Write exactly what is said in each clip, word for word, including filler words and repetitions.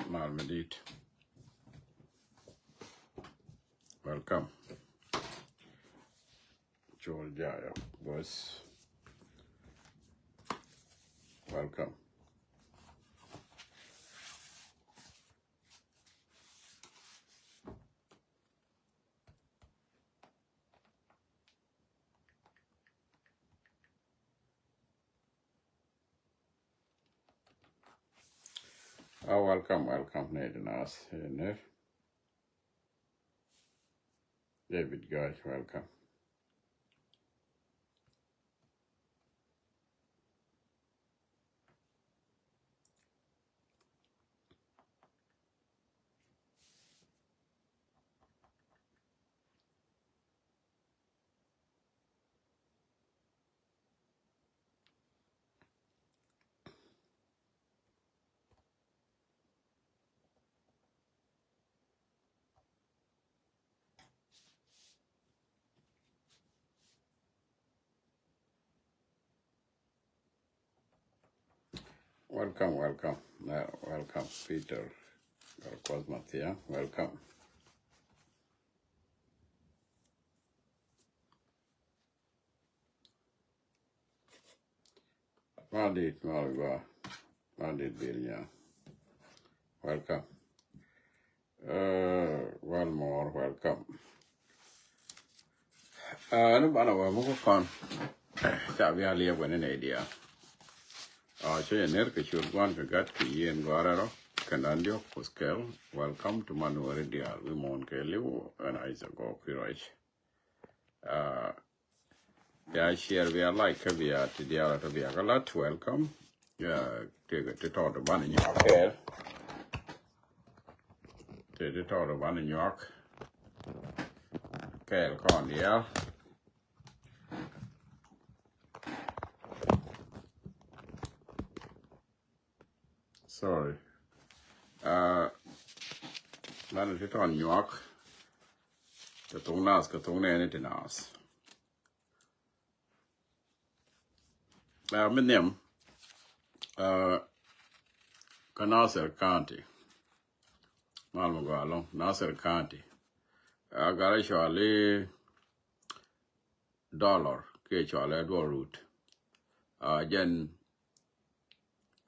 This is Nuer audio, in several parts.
Mal mi dit. Welcome. Chol Jaya boys. Welcome. Ah, welcome, welcome. Ned Nas, eh, Ned. David Goy, welcome. Welcome, welcome. Uh, welcome, Peter. Welcome, Mathiang. Welcome. Mal dit, mal gua. Mal dit bil nya. Welcome. Uh, one more, welcome. Uh, ni bana wa muku kɔn. Ca bia liɛ bwene ne dia. Uh, so ya ner ke chur guan ke gat ke yen guarero. Kendan dio kuskel. Welcome to Manuel Dial. We mon ke liu and Isaac Okiroj. Uh, bia share, bia like, kä bia ti dial, kä bia kä lat, welcome. Ya, ti, ti tɔt ban nyuak kɛɛl. Ti, ti tɔt ban nyuak kɛɛl kɔn dial. Sorry. Uh, lan ti tɔn nyuak. Ti thuk nas, ti thuk nɛni ti nas. Uh, mi nhiam, uh, kä Nasir County. Mal mi gɔaa ɛlɔ̱ŋ, Nasir County. Uh, gat rɔ cɔali Dollar, kiɛ cɔali Edward Root. Uh, jɛn,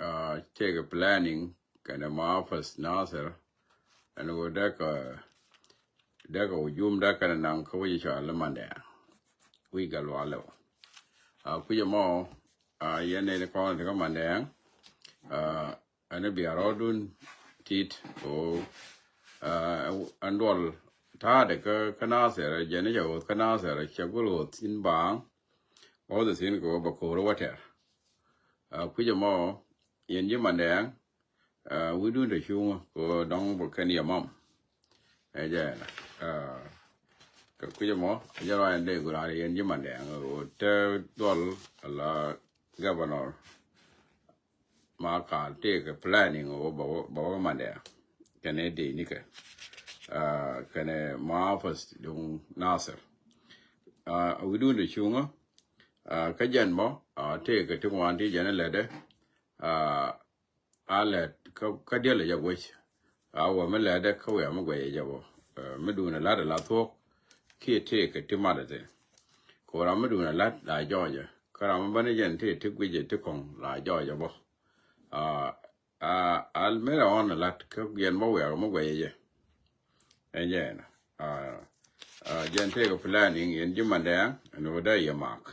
uh, tekɛ planning kɛnɛ muhafaz Nasir, ɛn ɣöö dee kɛ, dee kɛ hujum dee kɛnɛ naŋ kä wi̱c cɔali Mandɛɛŋ. Wi̱c Gatluak Lew. Uh, kui̱c ɛmɔ, uh, yɛn nɛy ti kɔn ti kä Mandɛɛŋ, uh, ɛn bia rɔɔdun tit ko, uh, ɛn duɔl ta̱a̱dɛ kä, kä Nasir, jɛn i̱ cɛ ɣöth kä Nasir, cɛ gul ɣöth in baaŋ, ɣöth ithin ko bɛ ko̱r wä tɛr. Uh, kui̱c ɛmɔ, yɛn ji̱ Mandɛɛŋ, uh, wi̱dun te cuŋä ko dɔ̱ŋ bä kɛn yɛ mam. Ɛ jɛ, uh, kɛ kui̱c ɛmɔ, ɛ jɛ ruany dee guraari yɛn ji̱ Mandɛɛŋ, ɣöö te duɔl ala governor ma kal tëëkɛ planning ɣöö bɛ wä, bɛ wä Mandɛɛŋ. Kɛnɛ dee nikɛ, uh, kɛnɛ muhafaz duŋ Nasir. Uh, wi̱dun te cuŋä, uh, kä jɛn bä, uh, tëëkɛ ti ŋuan ti jɛn ɛ lätdɛ, uh, a lät kä, kä diɛl ɛ jɛ guec. A wä mi lät dɛ kä wiaa mi guɛc ɛ jɛ bä. Eh, mi duun ɛ la̱t ɛ la thuɔ̱k kiɛ tëëkɛ ti mat ɛ thi̱n. Kɛ ɣöö ram mi duun ɛ la̱t la jɔɔcɛ. Kä ram mi bäni jɛn tëë ti guic ɛ ti kɔ̱ŋ la jɔɔcɛ bä. A, a, a mi rɛ ɣɔ̱n ɛ la̱t kä yɛn bä wiaa mi guɛc ɛ jɛ. Ɛn jɛ ɛn. A, a, jɛn tëëkɛ planning yɛn ji̱ Mandɛɛŋ ɛn ɣöö dee yɛ mak.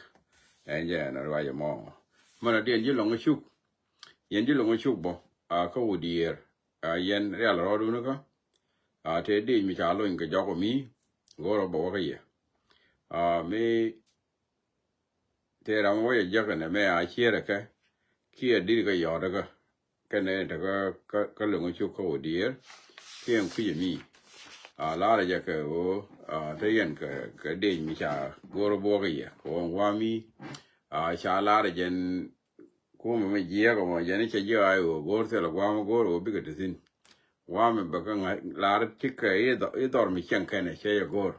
Ɛn jɛ ɛn ruac ɛmɔ. Mɛn ɛ diɛn ji̱ lɔ̱ŋ ɛ cuk. Yɛn ji̱ lo̱ŋ cuk bä, a, kä Wudiɛɛr, a, yɛn rial rɔɔdun kä, a, tëë dec mi ca lony kɛ jɔk ɔ mi, go̱o̱r ɔ bä wä kä yɛ. A, mi tëë ram wä yɛ jäk ɛnɛ mɛ a ciɛɛr ɛ kɛ, kiɛ di̱t kɛ yɔɔt ɛ kä, kɛnɛ te kä, kä, kä lo̱ŋ cuk kä Wudiɛɛr, kiɛ ɛn kui̱c ɛ mi. A, lar ɛ jɛ kɛ ɣöö, a, te yɛn kɛ, kɛ dec mi ca go̱o̱r ɔ bä wä kä yɛ, kɛ ɣöö ɛn gua̱a̱ mi, a, ca lar ɛ jɛn, kumɛ mi jiɛɛk ɛmɔ jɛn i̱ cɛ ji̱ ɣaac ɣöö go̱o̱r thilɛ gua̱a̱m ɛ go̱o̱r ɣöö bikɛ te thi̱n. Gua̱a̱m ɛ bɛ kä ŋa̱c lar tikɛ i̱ dhɔ-, i̱ dhɔr mi cieŋ kɛnɛ cɛ yɛ go̱o̱r.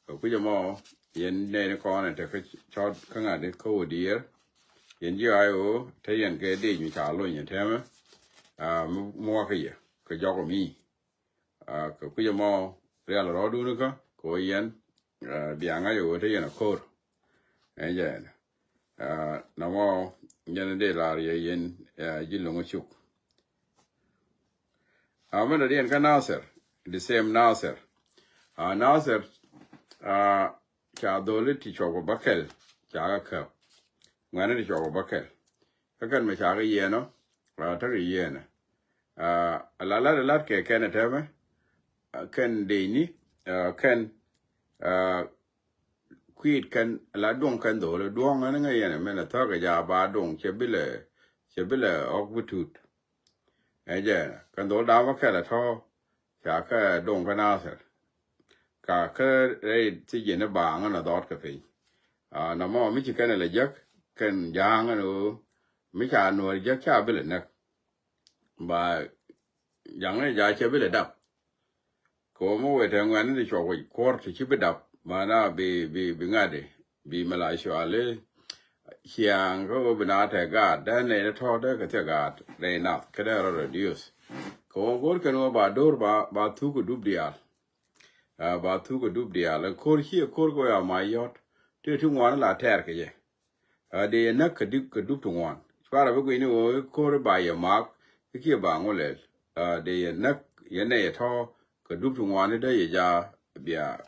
Kɛ kui̱c ɛmɔ yɛn nɛy ni kɔn ɛ te kä cɔt kä ŋa̱t i̱ kä Wudiɛɛr. Yɛn ji̱ ɣaac ɣöö te yɛn kɛ dec mi ca lony ɛ tɛmɛ. mi muɔkä yɛ kɛ jɔk mi. Kɛ kui̱c ɛmɔ rial rɔɔdun kä kɛ wä yɛn bia ŋa̱c ɛ wä te yɛn a ko̱r. Ɛn jɛ nɔmɔ yɛn dee lar yɛ yɛn ji̱ lo̱ŋ cuk. Amɛn a riɛn kä Nasir, the same Nasir. Nasir ca dholi ti cuɔp kɛ bäkɛl ca kɛ käp. Ŋuɛ̈ni ti cuɔp kɛ bäkɛl. Kä kɛn mɛ ca kɛ yiɛn ɔ, tekɛ yiɛn ɛ. A la lat ɛ lat kɛ kɛn ɛ tɛmɛ kɛn deni kɛn kui̱t kɛn la duɔ̱ŋ kɛn dholi duɔ̱ŋ ɛn ŋä yɛn ɛ mɛn ɛ thäk ɛ ja ba duɔ̱ŋ cɛ bilɛ cɛ bilɛ ɔk bi tut. Ɛ jɛ kɛn dholi dam ɛ kɛl ɛ tɔ̱ ca kɛ duɔ̱ŋ kä Nasir. Ka kä rɛy thiec yɛn ɛ baaŋ ɛn ɛ dhɔt kɛ piny. Nɔmɔ mi ci kɛn ɛ lɛ jek kɛn ja̱a̱ŋ ɛn ɣöö mi ca nuɔ̱ɔ̱r jek ca bilɛ näk. Ba jaŋ ni ja cɛ bi lɛ dap. Kɛ wä mi wee tɛ ŋuɛn ni cuɔk wic kuɔr ti ci bi dap mana bi bi bi ŋa̱di bi mi la cuali. Ciaŋ kä wä bi na tɛ gaat dee nɛy ni tɔ̱ dee kɛ thiɛ gaat rɛy nath kä dee rɔ reduce. Kɛ wä go̱r kɛn wä ba do̱r ba ba thuk kɛ dup diaal. Ba thuk kɛ dup diaal ko̱r ci ko̱r kɛ wä ya ma yɔt. Ti ti ŋuan la tɛɛr kɛ jɛ. Dee yɛ näk kɛ dup ti ŋuan. Cuarɛ bi guic ni ɣöö ko̱r ba yɛ mak ikiɛ ba ŋu lɛl. Dee yɛ näk yɛ nɛ yɛ tɔ̱ kɛ dup ti ŋuan ni dee yɛ ja bia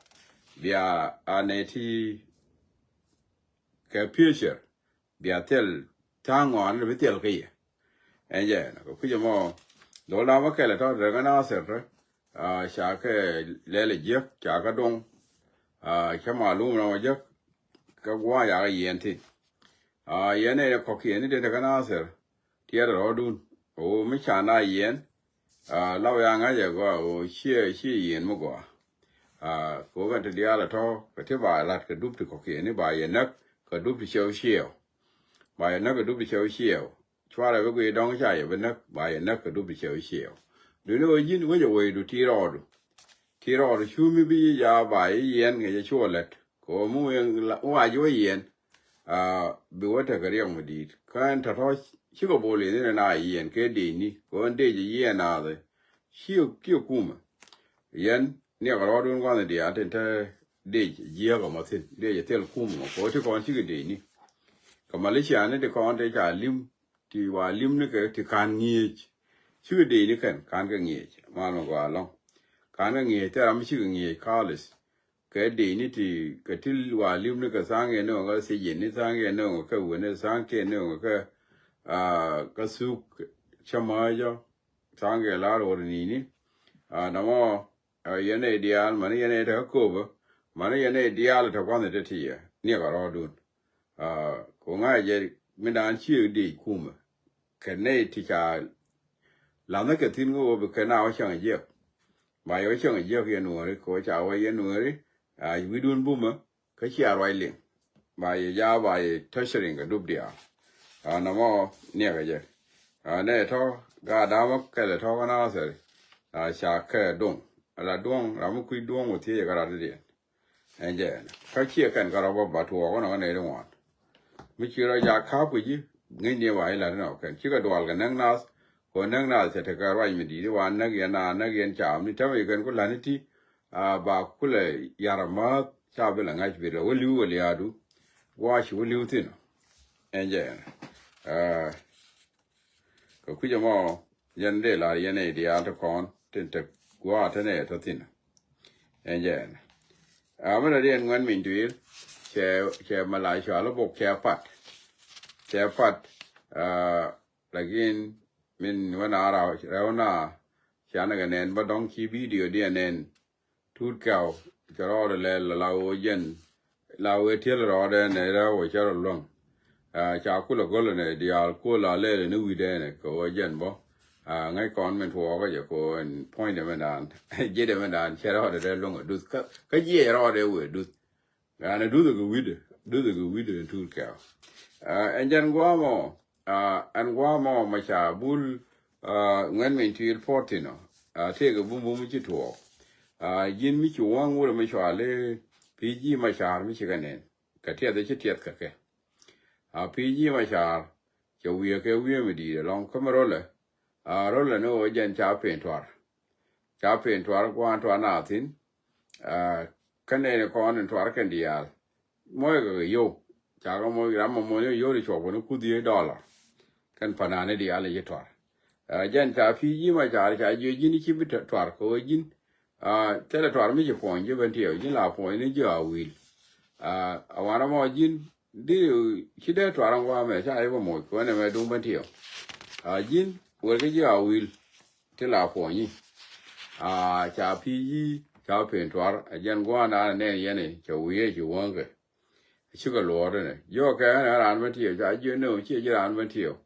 bia a nɛ ti kɛ future bia thil tha̱a̱ŋ ŋɔaani bi thil kä yɛ. Ɛn jɛ nɔ kɛ kui̱c ɛmɔ dhol dam bä kɛl ɛ tɔ̱ dee kä Nasir tɔ. Ca kɛ lɛl ɛ jiäk ca kɛ duɔ̱ŋ. Cä malum nɔmɔ jiäk kä gua̱a̱ ca kɛ yiɛn thi̱n. Yɛn ɛ kɔ̱kiɛn ni dee te kä Nasir. Tiɛɛr rɔɔdun ɣöö mi ca na yiɛn. Law ya ŋa̱c ɛ gɔaa ɣöö ciɛ ciɛ yiɛn mi gɔaa. Kɛ ɣöö kɛn ti diaal ɛ tɔ̱ kɛ ti ba lat kɛ dup ti kɔ̱kiɛn ni ba yɛ näk kɛ dup ti cɛw ciɛw. Ba yɛ näk kɛ dup ti cɛw ciɛw. Cuarɛ bi guiy dɔ̱ŋ ca yɛ bi näk ba yɛ näk kɛ dup ti cɛw ciɛw. Duni ɣöö ji̱n wecɛ wecdu ti rɔɔdu. Ti rɔɔdu cu mi bi yi ja ba yi yiɛn kɛ jɛ cuɔ lät. Kɛ ɣöö mi wee wac wä yiɛn. Bi wä tekɛ riɛk mi di̱i̱t kä ɛn tɔ̱tɔ̱ cikɛ bol yɛn in ɛn a yiɛn kɛ deni kɛ ɣöö ɛn dec yiɛn naath. Ciɛ kiɛ kumɛ yɛn niɛk rɔɔdun gua̱nh diaal tin te dec jiääk ɛmɔ thi̱n dec thil kumɛ mɔ kɛ ɣöö ti kɔn cikɛ deni. Kɛ maliciani ti kɔn te ca lim ti wa lim ni kɛ ti ka̱n ŋi̱eec. Cikɛ dec ni kɛn ka̱n kɛ ŋi̱eec mal mi gɔaa lɔ̱ŋ. Ka̱n kɛ ŋi̱eec thil ram mi cikɛ ŋi̱eec kalis. Kɛ dec ni ti kɛ ti wa lim ni kɛ tha̱a̱ŋ yɛn ni ɣɔ̱ŋ kɛ thiec yɛn ni tha̱a̱ŋ yɛn ni ɣɔ̱ŋ kɛ wen ni tha̱a̱ŋ kiɛn ni ɣɔ̱ŋ kɛ kä thuk cä määcä. Tha̱a̱ŋ kɛ la̱r ɣöö ri ni̱ni. Nɔmɔ yɛn nɛy diaal mani yɛn nɛy te kä köpä mani yɛn nɛy diaal te gua̱nh te ti yɛ niɛk a rɔɔdun. Ku ŋa̱c jɛ mi daan ciek diec kumɛ kɛ nɛy ti ca la̱nh kɛ thi̱n ŋä wä bi kɛ na wä cäŋ jiɛk. Ba yɛ wä cäŋ jiɛk yɛ nuɔ̱ɔ̱ri kɛ wä ca wä yɛ nuɔ̱ɔ̱ri. Wi̱dun bumä kä cia ruac liŋ. Ba yɛ ja ba yɛ tɔ̱cä riŋ kɛ dup diaal. Nɔmɔ niɛkɛ jɛ. Nɛ tɔ̱ gaat damä kɛlɛ tɔ̱ kä Nathɛr. Ca kɛ duŋ la duɔ̱ŋ ram mi kui̱ duɔ̱ŋ wä thiecɛ kä rat didiɛn. Ɛn jɛ ɛn kä ciɛ kɛn kä rɔ̱ bä ba tuɔɔk ɣän ɣän ɛ ri ŋuan. Mi ci rɔ ja ka̱p kɛ ji̱ ŋäcni ba ilat inɔ kɛn cikɛ dual kɛ näk nath. Kɛ näk nath cɛ tekɛ ruac mi di̱i̱t iwa näk yɛn a näk yɛn cam ni tämɛ yi kɛn ku la̱t ni ti. A ba kulɛ yar amäth ca bi lɛ ŋa̱c bi lɛ wä li̱w wä liaadu. Gua̱a̱ ci wä li̱w thi̱n. Ɛn jɛ ɛn kɛ kui̱c ɛmɔ yɛn dee lar yɛn ɛ diaal ti kɔn tin te gua̱a̱ te nɛ tɔ thi̱n. Ɛn jɛ ɛn a mi rɛ diɛn ŋuɛn min tuil. Cɛ cɛ mɛ la cual bok cɛ pat. Cɛ pat. Lakin min wä na rɛw na. Canɛ kɛ nɛn bä dɔŋ ci bidio diɛn nɛn. Tuut kɛw cɛ rɔɔdɛ lɛl la wee jɛn. La wee tiel rɔɔdɛ nɛ rɛw wee cɛ rɔ luäŋ. Ca kulɛ gɔl nɛ diaal kuɔ la lɛl ni wi̱dɛ nɛ kɛ wee jɛn bɔ. Ŋäc kɔn min tuɔɔkä jɛ kɛ wee puɔ̱nydɛ min daan jiɛdɛ min daan cɛ rɔɔdɛ dee luäŋ ɛ duth kä jiɛc rɔɔdɛ wee duth. Ɛn ɛ duth ɛ kɛ wi̱dɛ duth ɛ kɛ wi̱dɛ ni tuut kɛw. Ɛn jɛn gua̱a̱mɔ ɛn gua̱a̱mɔ mɛ ca bul. Ŋuɛn min tui̱r puɔ̱t thi̱n ɔ tëëkɛ bum bum ci tuɔɔk. Ji̱n mi ci waŋ wurɛ mi cuali pi̱i̱ ji̱ mɛ ca̱r mi ci kɛ nɛn kɛ tiɛth ci tiɛth kɛ kɛ. A pi̱i̱ ji̱ mɛ ca̱r cɛ wiee kɛ wiee mi di̱i̱t ɛlɔ̱ŋ kä mi rɔlɛ. Rol ni ɣöö jɛn ca pen tuar. Ca pen tuar gua̱a̱n tuar na thi̱n. Kä nɛy ni kɔn in tuar kɛn diaal. Mɔc kɛ kɛ yow. Ca kɛ mɔc ram mɔ mɔc ni yow di cuɔp kɛ ni kuth yiëë dɔlar. Kɛn panani diaal i̱ ci tuar. Jɛn ca pi̱i̱ ji̱ ma car ca jiö ji̱n i̱ ci bi tuar kɛ ɣöö ji̱n. Thilɛ tuar mi ci puɔ̱ny ji̱ ben tiɛw ji̱n la puɔ̱ny ni ji̱ a wi̱i̱l. A wanɛ mɔ ji̱n di ci dee tuar in gua̱a̱ mɛ ca i̱ bä moc kɛ wänɛ mɛ duŋ ben tiɛw. A ji̱n wër kä ji̱ a wi̱i̱l ti la puɔ̱ny i̱. A ca pi̱i̱ ji̱ ca pen tuar a jɛn gua̱a̱n daanɛ nɛn yɛn i̱ cɛ wi̱i̱ ɛ ci wäŋkɛ. Cikɛ luɔɔr inɛ jiɔkɛ ɛn ɛ raan ben tiɛw ca jiö ni ɣöö ciɛ ji̱ raan ben tiɛw.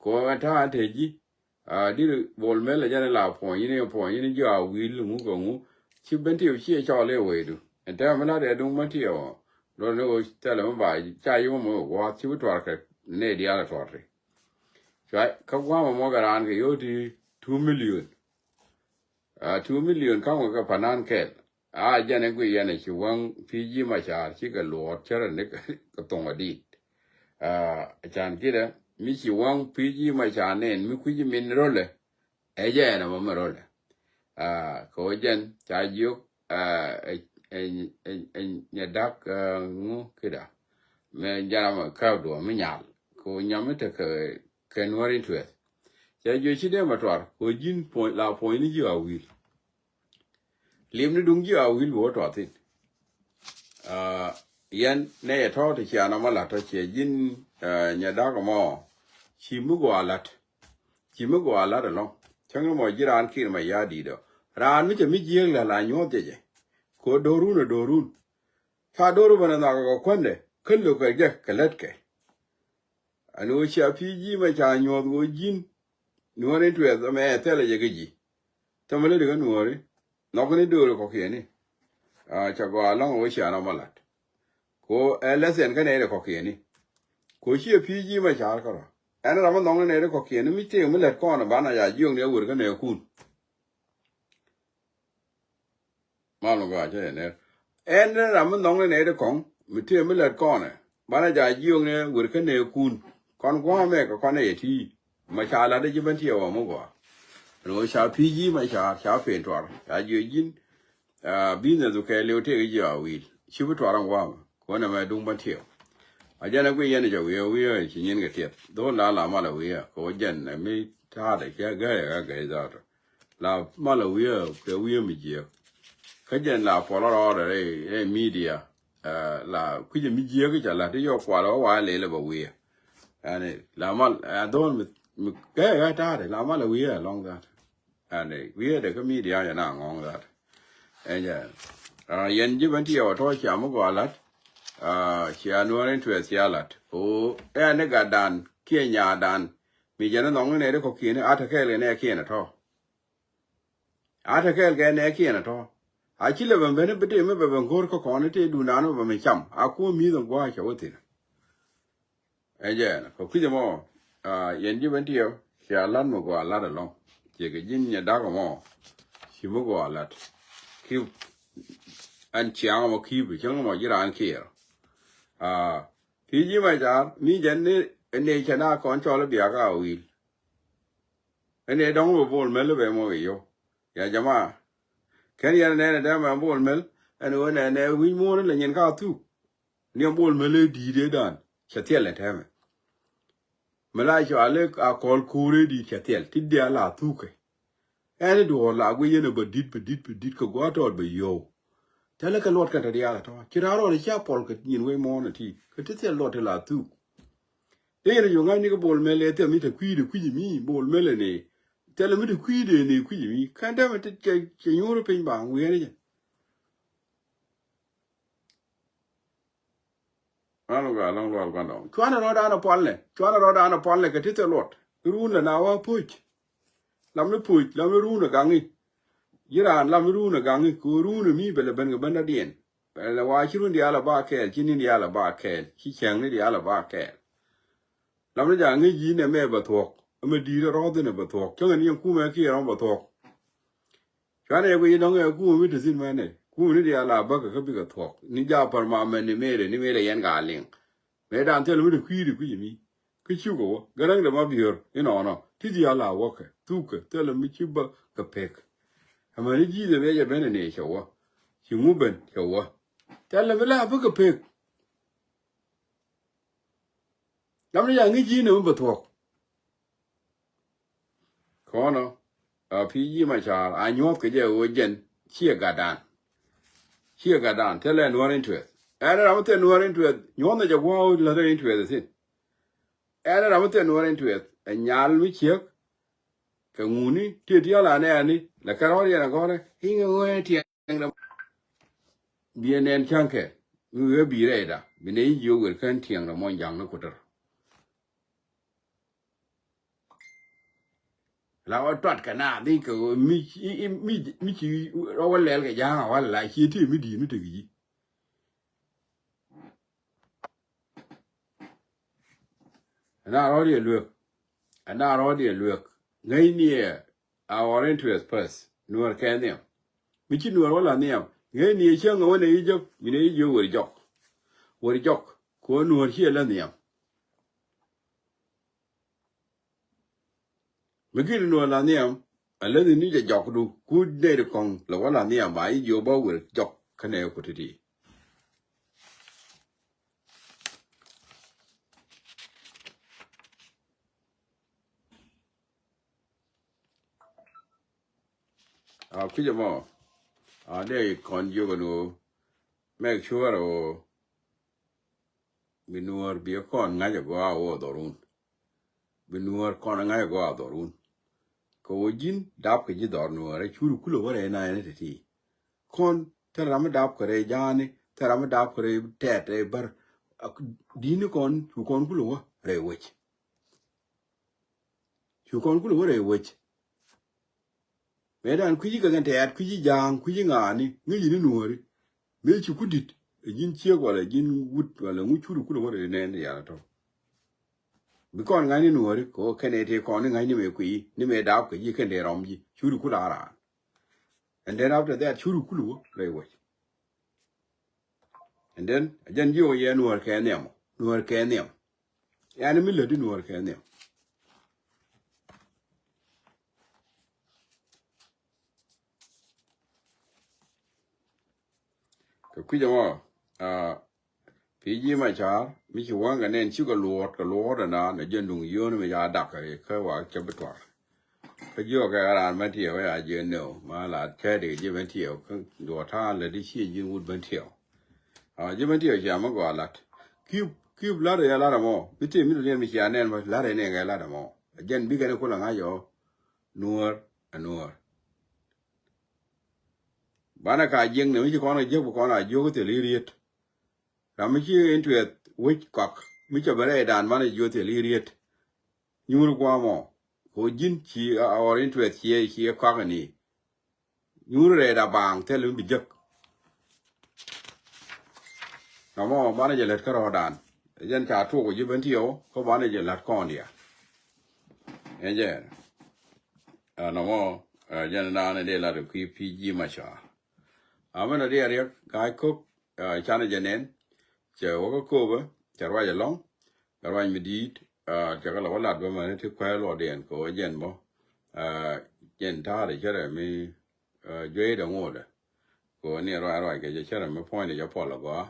Kɛ wä ɛn ta̱a̱ ɛn te ji̱. A dit Bol Mel ɛ jɛn ɛ la puɔ̱ny in ɛ puɔ̱ny in ji̱ a wi̱i̱l ŋu kɛ ŋu. Ci ben tiɛw ciɛ cɔl i̱ wecdu ɛn tɛmɛ mi la̱t ɛ duŋ ben tiɛw ɔ. Luɔt ni ɣöö thilɛ mi ba ca yi wä mɔ gua̱a̱th ci bi tuar kɛ nɛy diaal ɛ tuar ti. Cua kä gua̱a̱mɛ mɔ kɛ raan kɛ yo̱o̱ ti two million. A two million ka̱ŋ wä kɛ panan kɛl. A jɛn ɛ gui yɛn ɛ ci wäŋ pi̱i̱ ji̱ ma car cikɛ luɔɔr cärɛ ni kɛ thoŋ ɛ di̱i̱t. A can ki̱dɛ mi ci wäŋ pi̱i̱ ji̱ ma car nɛn mi kui̱ ji̱ min rolɛ. Ɛ jɛ ɛn ɛmɔ mi rolɛ. A kɛ wä jɛn ca jiök ɛ ɛ ɛ ɛ nyɛ da̱k ɛ ŋu ki̱dɛ. Mɛ jɛn ɛmɔ käp duɔ mi nyal kɛ wä nyam mi tekɛ kɛ nuɔ̱r in tuɛth. Cɛ jiö ci dee ma tuar kɛ wä ji̱n puɔ̱ny la puɔ̱ny ni ji̱ a wi̱i̱l. Lim ni duŋ ji̱ a wi̱i̱l bi wä tuar thi̱n. A yɛn nɛ yɛ tɔ̱ ti cian ɔmɔ la̱t tɔ̱ ciɛ ji̱n. Ɛ nyɛ da̱k ɔmɔ ci mi gɔaa la̱t. Ci mi gɔaa la̱t ɛlɔ̱ŋ. Cäŋ ni mɔ ji̱ raan ki̱n ma ya̱a̱ di̱i̱t ɔ raan mi cɛ mi jiääk la̱t la nyuɔ̱th jɛ jɛ. Kɛ wä do̱run ɛ do̱run. Ca do̱r ben ɛ nhɔakɛ kɛ kuändɛ kä lo̱kɛ jɛ kɛ lätkɛ. Ɛn ɣöö cia pi̱i̱ ji̱ mɛ ca nyuɔ̱th ɣöö ji̱n. Nuɔ̱ɔ̱ri tuɛth ɛmɛ ɛ thilɛ jɛ kä ji̱. Thɛmɛ lätdi kä nuɔ̱ɔ̱ri. Nhɔkni do̱ri kɔ̱kiɛni. Ca gɔaa ɛlɔ̱ŋ ɣöö cia nɔmɔ la̱t. Ko ɛ lɛthiɛn kä nɛy ti kɔ̱kiɛni. Ko ciɛ pi̱i̱ ji̱ mɛ ca̱r kärɔ̱. Ɛn ram mi nhɔkni nɛy ti kɔ̱kiɛni mi tëë mi lät kɔn ɛ banɛ ca jiökni ɛ wër kä nɛɛkun. Mal mi gɔaa cä yɛ nɛr. Ɛn ni ram mi nhɔŋni nɛy ti kɔŋ mi tëë mi lät kɔnɛ banɛ ja jiökni wër kä nɛɛkun. Kɔn gua̱a̱mɛ kɛ kɔn ɛ yɛ ti. Ma ca lat ji̱ ben tiɛw ɛ mi gɔaa. Ɛn ɣöö ca pi̱i̱ ji̱ ma ca ca pen tuar ca jiö ji̱n. Business kɛ liw tëëk ji̱ a wi̱i̱l ci bi tuar ɛn gua̱a̱mɛ. Kɔn ɛmɛ duŋ ben tiɛw. A jɛn ɛ guic yɛn ɛ jɛ wi̱i̱ wi̱i̱ ci nyin kɛ tiɛth dhol la la mal ɛ wi̱i̱ kɛ wä jɛn ɛ mi ta̱a̱dɛ cɛ gäi ɛ gäi dhaatɔ. La mal a wi̱i̱ kɛ wi̱i̱ mi jiɛk. Kä jɛn la puɔl rɔɔdɛ rɛy media. La kui̱cɛ mi jiɛk ca la ti yɔ kual wä wa lɛl bä wi̱i̱. Yani la mal a dhɔl mi kɛ kɛ ta̱a̱dɛ la mal a wi̱i̱ a lɔŋ that. Yani wi̱i̱ dɛ kä media jɛ na ŋɔŋ that. Ɛn jɛ yɛn ji̱ ben ti yɛ wä tɔ̱ cia mi gɔaa lat. Cia nuɔ̱ɔ̱r in tuɛth cia lat o ɛn ni gatdan kiɛ nyaatdan. Mi jɛn ni nhɔŋ ni nɛy ti kɔ̱kiɛni a te kɛɛl kɛ nɛɛkiɛn ɛ tɔ̱. A te kɛɛl kɛ nɛɛkiɛn ɛ tɔ̱. A ci lɛ ben ben bi tëë mi bɛ ben go̱o̱r kä kɔn i̱ tëë duundan mi bɛ mi cam a kuɔ̱ mi̱i̱th in gua̱a̱c cɛ wä thi̱n. Ɛ jɛɛn kɛ kui̱c ɛmɔ. Yɛn ji̱ ben tiɛw cia lat mi gɔaa lat ɛlɔ̱ŋ. Ciɛ kɛ ji̱n nyɛ da̱k ɛmɔ ci mi gɔaa lat. Ki̱p ɛn ciaŋ ɛmɔ ki̱p cäŋ ɛmɔ ji̱ raan kiɛɛr. Pi̱i̱ ji̱ ma car mi jɛn ni ni cɛ na kɔn cɔl i̱ biak a wi̱i̱l. Ɛn ɛ dɔ̱ŋ bɛ Bol Mel bɛ mɔ kɛ yio̱w. Ya jama. Kɛn yɛn nɛn ɛ dɛmɛ Bol Mel ɛn ɣöö nɛn ɛ wi̱c muɔ̱ɔ̱n lɛ nyin ka thuk. Ni ɛ Bol Mel ɛ di̱i̱t ɛ dan cɛ thiɛl ɛ tɛmɛ. Mi la cɔal ɛ a kɔl ko̱o̱r ɛ di̱i̱t cɛ thiɛl ti diaal la thukɛ. Ɛn i̱ duɔ̱ɔ̱r la guic yɛn ɛ bä di̱t bä di̱t bä di̱t kɛ gua̱a̱r tɔɔt bä yio̱w. Thilɛ kɛ luɔt kɛn te diaal ɛ tɔ̱ ci raan rɔɔdɛ cia puɔl kɛ nyin wec muɔ̱ɔ̱n ɛ ti kɛ ti thiɛl luɔt ti la thuk. Dee yɛn a juɔ̱ŋ ŋa̱cni kä Bol Mel ɛ thil mi te kui̱dɛ kui̱c mi Bol Mel ɛ ni. Thil mi te kui̱dɛ ni kui̱c mi kɛn dämɛ ti cɛ nyuur piny ba wi̱i̱n jɛ. Ɣän wä gaa lɔ̱ŋ lual gua̱ndɔɔŋ cuanɛ rɔ̱dan ɛ pualnɛ cuanɛ rɔ̱dan ɛ pualnɛ kɛ ti thil luɔt. Ruun lɛ na wä puc. Lam ni puc lam ni ruun ɛ gaŋi. Ji̱ raan lam ni ruun ɛ gaŋi kɛ ruun ɛ mi bɛ lɛ ben kɛ ben dɔ̱diɛn. Lɛ wa ci run diaal a ba kɛɛl ci nin diaal a ba kɛɛl ci cäŋ ni diaal a ba kɛɛl. Lam ni jaŋ ŋi̱c yi̱n ɛmɛ bɛ thuɔ̱k ɛmɛ di̱i̱t ɛ rɔ̱th in ɛ bɛ thuɔ̱k cäŋɛ ni ɛn kumɛ kiɛ rɔ̱ŋ bɛ thuɔ̱k. Cuanɛ yɛ guic dɔ̱ŋ ɛ kumɛ mi te thi̱n mɛnɛ kumɛ ni diaal a bäkɛ kä bikɛ thuɔ̱k ni jaak pär ma mɛn ni mëëdɛ ni mëëdɛ yɛn ka liŋ. Mëëdan thil mi te kui̱dɛ kui̱dɛ mi. Cukɛ wä gäräŋdɛ ma biör inɔnɔ ti diaal a wäkɛ thukɛ thilɛ mi ci bä kɛ pek. Amäni ji̱ dhɛ bɛ jɛ ben ni cɛ wä ci ŋu ben cɛ wä. Thilɛ mi la bä kɛ pek. Lam ni ya ŋi̱ ji̱ ni mi bä thuɔk. Kɔnɔ a pi ji̱ ma car a nyuɔth kɛ jɛ wä jɛn ciɛ gatdan. Ciɛ gatdan thilɛ nuɔr in tuɛth. Ɛn ram thil nuɔr in tuɛth nyuɔth ni jɛ gua̱a̱ wä lät in tuɛth thin. Ɛn ram mi thil nuɔr in tuɛth ɛ nyal mi ciek. Kɛ ŋuni ti ti ala nɛɛni lɛ kɛ rɔɔd yɛn agɔrɛ iŋɛ ŋuɛ tiɛŋ dɛ. Biɛ nɛn caŋ kɛ mi wee bi rɛy da bi nɛ yi jiö wer kɛn tiɛŋ dɛ mɔny jaŋ ni kutär. La wä tuat kɛ na dhi kɛ mi mi mi ci rɔ wä lɛl kɛ jaŋ a wä la ci ti mi di mi tek yi. Ɛn a rɔɔdiɛ luek. Ɛn a rɔɔdiɛ luek. Ŋäcni ɛ a ɣɔr in tuɛth päth nuɔr kɛ nhiam. Mi ci nuɔr wä la nhiam ŋäcni ɛ cäŋ ɛ wä nɛ yi jɔk mi nɛ yi jiök wer jɔk. Wer jɔk kɛ wä nuɔr ci ɛ la nhiam. Mi gin nuɔr la nhiam. A läthi ni jɛ jɔkdu ku nɛy ti kɔŋ lɛ wä la nhiam ba yi jiök bä wer jɔk kä nɛ ku ti̱ti̱. A kui̱cä mɔ a dee kɔn jiök ɛn ɣöö make sure ɣöö bi nuɔ̱ɔ̱r bi kɔn ŋa̱c agɔaa wä dhɔrun. Bi nuɔ̱ɔ̱r kɔn ŋa̱c agɔaa dhɔrun. Kɛ wä ji̱n dap kɛ ji̱ dhɔr nuɔ̱ɔ̱r ɛ curi kulɛ wä rɛy na ɛn ɛ ti̱ti̱. Kɔn thil ram mi dap kɛ rɛy ja̱a̱ni thil ram mi dap kɛ rɛy tɛɛt rɛy bär. Di̱ni kɔn cu kɔn kulɛ wä rɛy wec. Cu kɔn kulɛ wä rɛy wec. Mëë dan kui̱ci kɛ kɛn tɛɛt kui̱ci ja̱a̱ŋ kui̱ci ŋaani ŋäci ni nuɔ̱ɔ̱ri. Mëë ci ku di̱t ɛ ji̱n ciek walɛ ji̱n wut walɛ ŋu curi kulɛ wä rɛy nɛn yal tɔ. Bi kɔn ŋa̱cni nuɔ̱ɔ̱ri kɛ ɣöö kɛn ɛ tëë kɔn ni ŋa̱cni mëë kui̱ci ni mëë daap kɛ ji̱ kɛn dee rɔm ji̱ curi kulɛ a raan. And then after that curi kulɛ wä rɛy wec. And then a jɛn jiök yɛ nuɔ̱ɔ̱r kɛ nhiam nuɔ̱ɔ̱r kɛ nhiam. Yani mi lätdi nuɔ̱ɔ̱r kɛ nhiam. Kɛ kui̱c ɛmɔ a pi ji̱ ma ca̱a̱r mi ci wa̱ŋ kɛ nɛn cikɛ luɔɔt kɛ luɔɔt ɛna nɛ jɛn duŋ yio̱o̱n mi ca dak kɛ kä wa cɛ bi tuar. Kä jiɔkɛ raan bä tiɛw ya jiɛ nɛw ma la tɛɛt kɛ ji̱ bä tiɛw kä duɔ̱ɔ̱r ta̱a̱ lɛ di ciɛ ji̱n wut bä tiɛw. A ji̱ bä tiɛw cia mi gɔaa lat ki̱p ki̱p lat yɛ lat ɛmɔ bi tëë mi duliɛn mi cia nɛn bä lat yɛ nɛn kɛ lat ɛmɔ. Jɛn bikɛn kulɛ ŋa̱c ɔ nuɔ̱ɔ̱r ɛ nuɔ̱ɔ̱r. Banɛ ka jiäkni mi ci kɔn kɛ jiäk bi kɔn a jiök thil i̱ riet. Ram mi ci interest wec kɔak mi cɛ ben rɛydan banɛ jiök thil i̱ riet. Nyuur guamɔ kɛ ɣöö ji̱n ci our interest ciɛ ciɛ kɔak ni. Nyuur rɛyda baaŋ thil mi bi jiäk. Ram mɔ banɛ jɛ lät kä rɔɔdan. Jɛn ca tuɔk ji̱ ben tiɛw kä banɛ jɛ la̱t kɔn diaal. Ɛn jɛ ɛn nɔmɔ jɛn naan in dee lat kui̱ pi ji̱ ma ca. Amɛn a diaal riɛk ga̱a̱c ko̱k canɛ jɛ nɛn. Cɛ wä kä köpä cɛ ruac ɛlɔ̱ŋ. Kɛ ruac mi di̱i̱t cɛ kɛ lɛ wä lat bä mɛn ti kuɛɛl luɔtdiɛn kɛ wä jɛn bä. Jɛn ta̱a̱dɛ cärɛ mi juey dɛ ŋotdɛ. Kɛ wä ni ruac ruac kɛ jɛ cärɛ mi puɔ̱nydɛ jɛ puɔl agɔaa.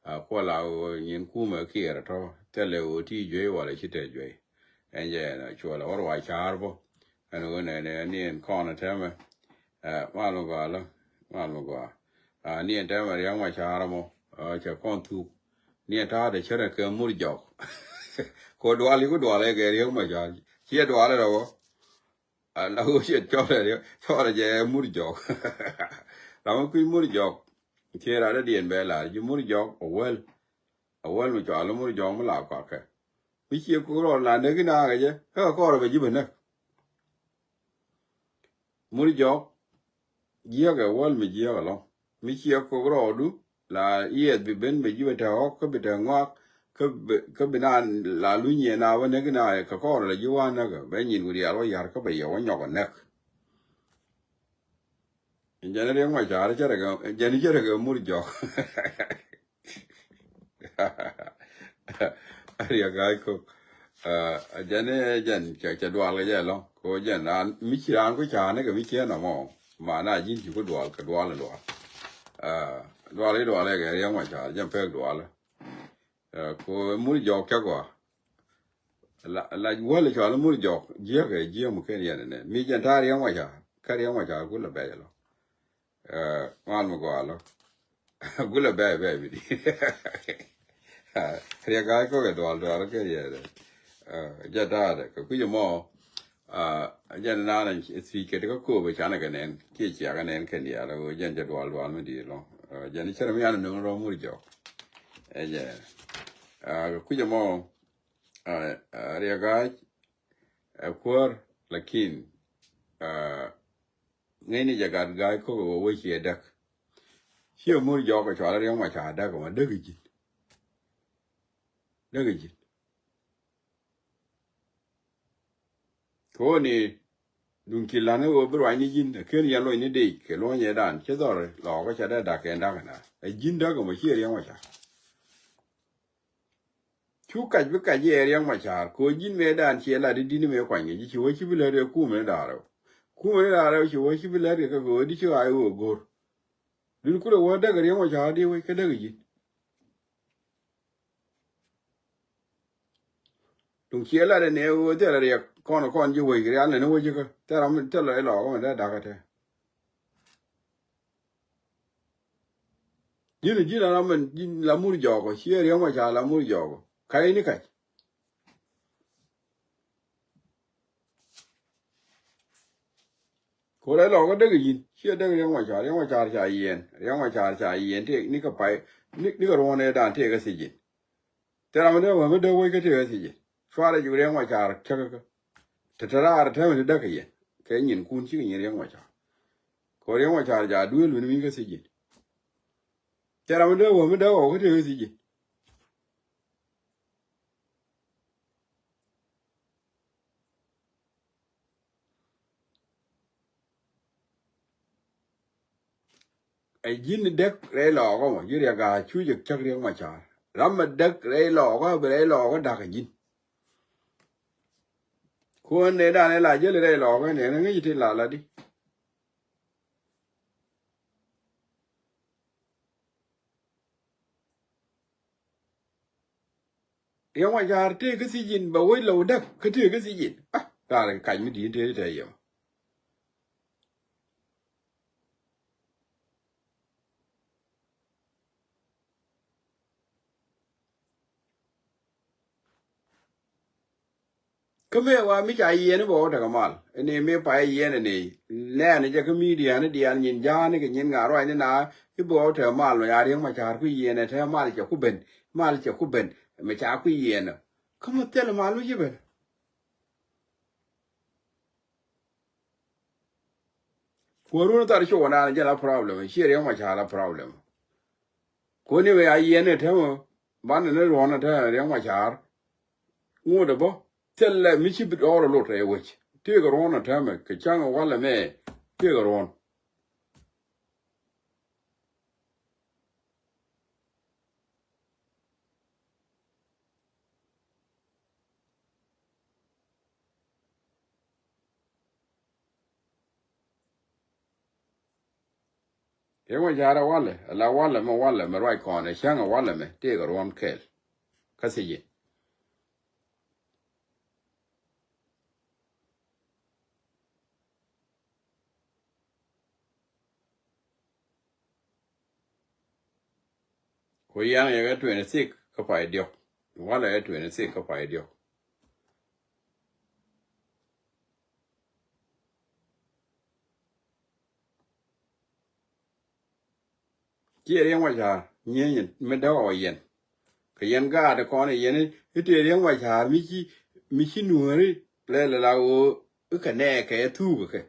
A kuɔl a ɣöö nyin kumɛ kiɛɛr tɔ thilɛ ɣöö ti juey walɛ ci te juey. Ɛn jɛ ɛn a cuɔlɛ wä ruac ca̱a̱r bä. Ɛn ɣöö nɛnɛ ni ɛn kɔn tɛmɛ. Ɛ mal mi gɔaa lä mal mi gɔaa. A ni ɛn tɛmɛ ria̱ŋ ma ca̱a̱r mɔ. Ɛ cɛ kɔn thuk ni ɛn ta̱a̱dɛ cärɛ kɛ mur jɔk. Kɛ dual iku dual ɛ kɛ ria̱ŋ ma ca̱a̱r ciɛ dual ɛ rɛ wä. A la ɣöö ciɛ cɔl ɛ ria̱ŋ cɔl ɛ jɛ mur jɔk. Ram mi kui̱ mur jɔk. Ciɛ rat dädiɛn bɛ lar ji̱ mur jɔk a wäl. A wäl mi cɔal mur jɔk mi la kɔakɛ. Mi ciɛ kok rɔɔd la näk inakɛ jɛ kä kɛ kɔrɛ bɛ ji̱ bɛ näk. Mur jɔk jiäk ɛ wäl mi jiäk ɛlɔ̱ŋ. Mi ciɛ kok rɔɔdu la yiɛth bi ben bɛ ji̱ bɛ te ɣɔk kä bi te ŋɔak. Kä bi naan la luny yɛ na wä näk inakɛ kɛ kɔrɛ la ji̱ wä näk bɛ nyin wi̱i̱ rial wä ya̱r kä bɛ yɛ wä nyɔk ɛ näk. Jɛn riɛk ma ca̱a̱r cärɛ kɛ jɛn cärɛ kɛ mur jɔk. Riɛk ga̱a̱c kok. Ɛ jɛn ɛ jɛn cɛ cɛ dual kɛ jɛ lɔ ko jɛn raan mi ci raan ku ca̱a̱n kɛ mi ciɛ nɔmɔ. Ma na ji̱n ci ku dual kɛ dual dual. Ɛ dual i̱ dual ɛ kɛ Riɛk Macar jɛn pek dual. Ɛ ko mur jɔk cɛ gɔa. La la wäl cɔal mur jɔk jiɛk ɛ jiɛk mu ken yɛn nɛ mi jɛn ta̱a̱ Riɛk Macar kä Riɛk Macar ku lɛ bɛc lɔ. Ɛ ŋuan mi gɔaa lɔ. Gulɛ bɛy bɛy mi di. Riɛk ga̱a̱c kɔkɛ dual dual kɛ yɛ dɛ. Ɛ jɛ daadɛ kɛ kui̱c mɔ. Ɛ jɛn naan thiec kɛ ti kä koop ɛ canɛ kɛ nɛn kiɛ cia kɛ nɛn kɛn diaal ɛ jɛn jɛ dual dual mi di lɔ. Ɛ jɛn cɛ rɛ mi an nöŋ rɔ mur jɔk. Ɛ jɛ. Ɛ kɛ kui̱c mɔ. Ɛ riɛk ga̱a̱c ɛ kuäär lakin. Ɛ ŋäcni jɛ gat ga̱a̱c ko̱k ɛ wee wec ciɛ däk. Ciɛ mur jɔk kɛ cɔal Riɛk Macar däk ɛmɔ däk ji̱n. Däk ji̱n. Ko̱ni duŋ ci la̱n ɛ wee bi ruacni ji̱n ɛ ken yɛn luɔcni dec kɛ luɔ̱nyɛ dan ci dhɔr lɔɔk kä ca dee da̱k kɛn da̱k ɛna ɛ ji̱n däk ɛmɔ ciɛ Riɛk Macar. Cu kac bi kac yɛ Riɛk Macar ko̱ ji̱n mëë dan ciɛ lat i̱ di̱t mëë kuany kɛ ji̱ ci wä ci bi lät ɛ kumɛ ni da̱a̱r rɛw. Kumɛ ni da̱a̱r rɛw ci wä ci bi lät kɛ kɛ kɛ wä di ci ɣaac wä go̱r. Dun kulɛ wä däk Riɛk Macar di wec kä däk ji̱n. Duŋ ciɛ lat ɛ nɛ wä thilɛ riɛk kɔn kɔn ji̱ wec rial nɛ ni wä ji̱ kä thilɛ thilɛ ilɔɔk mɛ dee da̱k ɛ tɛ. Ji̱n ji̱n ala mɛn ji̱n la mur jɔɔkɔ ciɛ Riɛk Macar la mur jɔɔkɔ kac ni kac. Ko rɛy lɔɔkä däk yi̱n ciɛ däk Riɛk Macar Riɛk Macar ca yiɛn Riɛk Macar ca yiɛn tëë nikɛ pay. Nikɛ ruɔ̱n ëë dan tëë kä thiec ji̱n. Tëë ram mi dee wä mi dee wec kä tëë kä thiec ji̱n. Cuarɛ ji̱ Riɛk Macar cäkä kä. Te te raar te mi te däk kɛ yɛn kɛ nyinkun cikɛ nyin Riɛk Macar. Ko Riɛk Macar ja duëël wini mi kä thiec ji̱n. Tëë ram mi dee wä mi dee wä kä tëë kä thiec ji̱n. Ɛ ji̱n däk rɛy lɔɔkä mɔ ji̱ Riɛk a cu jɛ cäk Riɛk Macar. Ram mɛ däk rɛy lɔɔkä bi rɛy lɔɔkä da̱k ɛ ji̱n. Kuɔn nɛ dan ɛ la jäl rɛy lɔɔkä nɛ ŋäc ti la la di. Riɛk Macar tëë kä thiec ji̱n bɛ wec lɛ wä däk kä tëë kä thiec ji̱n. Ah, raar kɛ kac mi di̱i̱t tëë tɛɛ yɛmɔ. Kä mëë wa mi ca yiɛn i̱ bɛ wä tekɛ mal ini mëë pay yiɛn ini nɛɛni jɛ kä midiani diaal nyin ja̱a̱ni kɛ nyin ŋa̱ ruacni na i̱ bɛ wä tekɛ mal mɛ ya Riɛk Macar ku yiɛn ɛ te mal cɛ ku ben mal cɛ ku ben mɛ ca ku yiɛn ɛ kä mɛ thil mal mi ci ben. Kuäär wun thar ci wä naan jɛ la problem ciɛ Riɛk Macar la problem. Koni wee a yiɛn ɛ te mɛ banɛ ni ruɔ̱n ɛ te Riɛk Macar. Ŋuɔ̱t ɛ bä thilɛ mi ci bi dɔɔr ɛ lot ɛ wec tëëkɛ ruɔ̱n ɛ te mɛ kɛ ca̱ŋ ɛ walɛ mɛ tëëkɛ ruɔ̱n. Riɛk Macar ɛ walɛ ala walɛ mɛ walɛ mɛ ruac kɔn ɛ cäŋ ɛ walɛ mɛ tëëkɛ ruɔ̱n kɛɛl. Kä thiec ji̱n. Ku yɛn yɛ kɛ twenty six kä pay diɔ̱k. Walɛ kɛ twenty six kä pay diɔ̱k. Ciɛ Riɛk Macar nyieny mi däk ɔ yɛn. Kɛ yɛn gaat kɔn yɛn i̱ tëë Riɛk Macar mi ci mi ci nuääri lɛ lɛ la ɣöö i̱ kɛ nɛɛkɛ thuukɛ kɛ.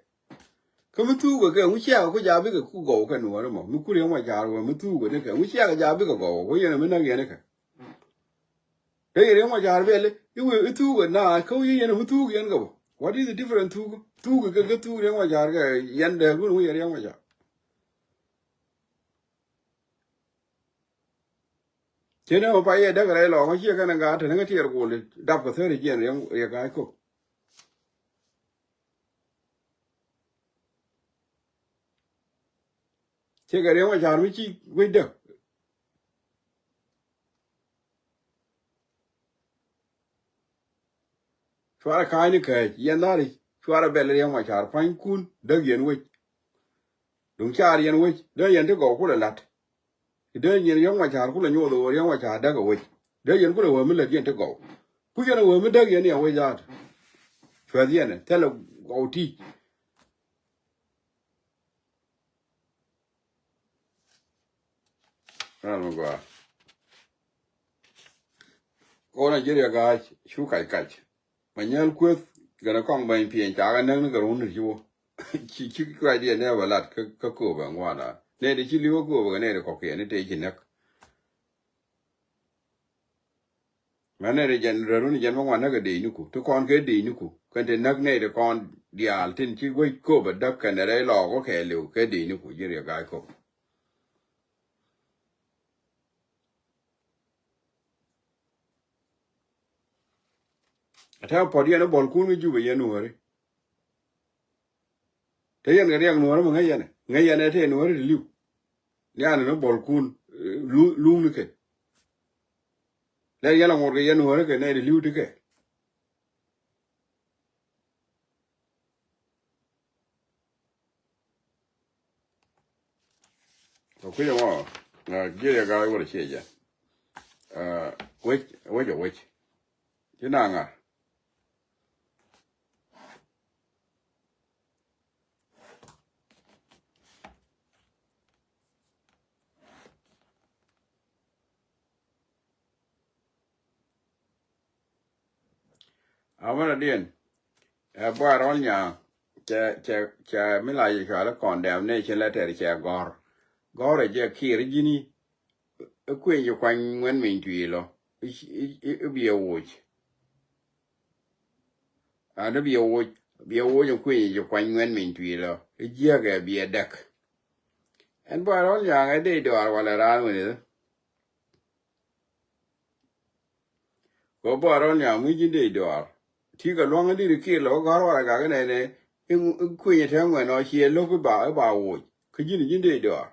Kä mi thuukɛ kɛ ŋu ciakɛ ku jaa bikɛ ku gɔw kɛ nuääri mɔ mi ku Riɛk Macar wä mi thuukɛ ni kɛ ŋu ciakɛ jaa bikɛ gɔw ku yɛn mi näk yɛn kɛ. Te yɛ Riɛk Macar bɛl i̱ wëë i̱ thuukɛ na kä wi̱i̱ yɛn mi thuuk yɛn kɛ bä. What is the difference thuuk? Thuuk kɛ kɛ thuuk Riɛk Macar kɛ yɛn dee gun wi̱i̱ yɛ Riɛk Macar. Cien ɛ mɛ pa yɛ däk rɛy lɔɔk ŋä ciɛ kɛn ɛ gaat te ni ŋä tiɛɛr gol dap kɛ thäri jiɛn Riɛk Ga̱a̱c Kop. Ciɛ kɛ Riɛk Macar mi ci guic däk. Cuarɛ ka̱a̱cni kääc yɛn dhali cuarɛ bɛl Riɛk Macar pua̱nykun däk yɛn wec. Duŋ car yɛn wec dee yɛn ti gɔw kulɛ la̱t. Dee yɛn Riɛk Macar kulɛ nyoth ɣöö Riɛk Macar däk ɛ wec. Dee yɛn kulɛ wee mi lät yɛn ti gɔw. Ku yɛn ɛ wee mi däk yɛn yɛ wec dhaat. Cuɛth yɛn ɛ thilɛ gɔw ti. Ran mi gɔaa. Kɔn a ji̱ Riɛk Ga̱a̱c cu kac kac. Ma nyäl kueth gɛn a kɔŋ bäny piɛny ca kɛ näk ni kɛ run ni ci wä. Ci ci kuacdiɛn nɛ bɛ lat kä kä kööbɛ ŋuan a nɛ di ci li̱w kä kööbɛ kɛ nɛ di kɔkiɛn ni tëë ci näk. Mɛ nɛy ti jɛn rɛl run jɛn bä ŋuan näk kɛ dec niku ti kɔn kɛ dec niku kɛn ti näk nɛy ti kɔn diaal tin ci guec köp ɛ däk kɛn rɛy lɔɔk wä kɛ liw kɛ dec niku ji̱ Riɛk Ga̱a̱c Kop. Ɛ tɛm puɔt yɛn i̱ buɔlkun kä Jubɛ yɛn Nuääri. Te yɛn kɛ riɛk Nuääri mi ŋäc yɛn ɛ ŋäc yɛn ɛ te Nuääri ti li̱w. Niani ni buɔlkun, eh, lu- luŋni kɛ. Lɛ yɛn la ŋuɔt kɛ yɛn Nuääri kɛ nɛy ti li̱w ti kɛ. Kɛ kui̱c ɛmɔ, ŋa jiɛc ɛ ga̱a̱c wä rɛ ciɛ jɛ. Ɛ, wec, wec ɛ wec. Ci na ŋa. Amäni diɛn ɛ buay rɔl nyaŋ. Cɛ cɛ cɛ mi la yɛ cual i̱ condemnation letter cɛ gɔ̱r. Gɔ̱r ɛ jɛ Kiir ji̱ni. I̱ kueny ci kuany ŋuɛn miny tui̱i̱ lɔ i̱ i̱ i̱ biɛ woc. An i̱ biɛ woc biɛ woc i̱ kueny ci kuany ŋuɛn miny tui̱i̱ lɔ i̱ jiäkɛ biɛ däk. Ɛn buay rɔl nyaŋ ɛ dee dɔaar walɛ raan wen i̱. Kɛ bä rɔl nyaŋ mi ji̱n dee dɔaar. Ti kɛ luaŋ in diri Kiir lɛ wä gɔ̱r warɛ gak inɛnɛ. In kuinyɛ te ŋuɛn ɔ ciɛ lo̱k i̱ ba i̱ ba woc kä ji̱n ji̱n dee dɔaar.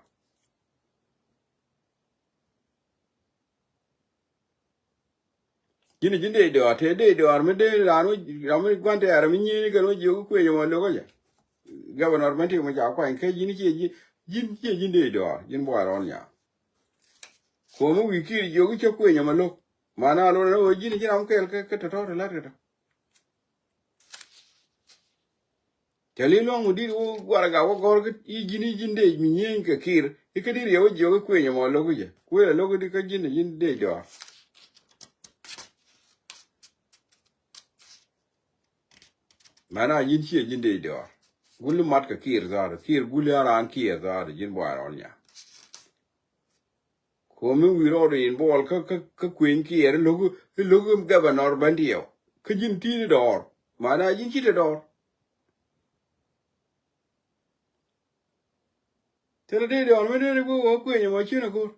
Ji̱n ji̱n dee dɔaar te dee dɔaar mi dee raan mi raan mi gua̱n tɛɛr mi nyieni kɛn mi jiök i̱ kuinyɛ mɔ lo̱k kä jɛ. Gavɛnɔr Bentiu mi ca kuany kä ji̱n ciɛ ji̱n ji̱n ciɛ ji̱n dee dɔaar ji̱n buay rɔl nyaŋ. Kuɔmi wi̱i̱ Kiir jiök i̱ cä kueny ɛmɛ lo̱k. Mana lo̱n ɛn ɣöö ji̱n ji̱n ram kɛɛl kä kä tɔ̱tɔ̱ ti la̱t kä tɔ̱. Cɛ li̱ luɔ̱ŋ mi di̱t wä guarɛ gak wä gɔ̱r kä i̱ ji̱n i̱ ji̱n dee mi nyieny kɛ Kiir i̱ kä di̱t riɛw i̱ jiök i̱ kueny ɛmɛ lo̱k i̱ jɛ kuëë lo̱k i̱ di kä ji̱n i̱ ji̱n dee jɔaar. Mɛn a ji̱n ciɛ ji̱n dee dɔɔr. Guli mat kɛ Kiir dhaar Kiir guli a raan Kiir dhaar ji̱n buay rɔl nya. Komi wi̱i̱ rɔɔd in buɔl kä kä kä kueny Kiir ilo̱k ilo̱k gɛbɛnɔr bän diɛw kä ji̱n ti̱i̱ ni dɔɔr. Mɛn a ji̱n ci te dɔɔr. Thilɛ dee dɔɔr mi dee ni guic wä kueny ɛmɔ ciën ako̱r.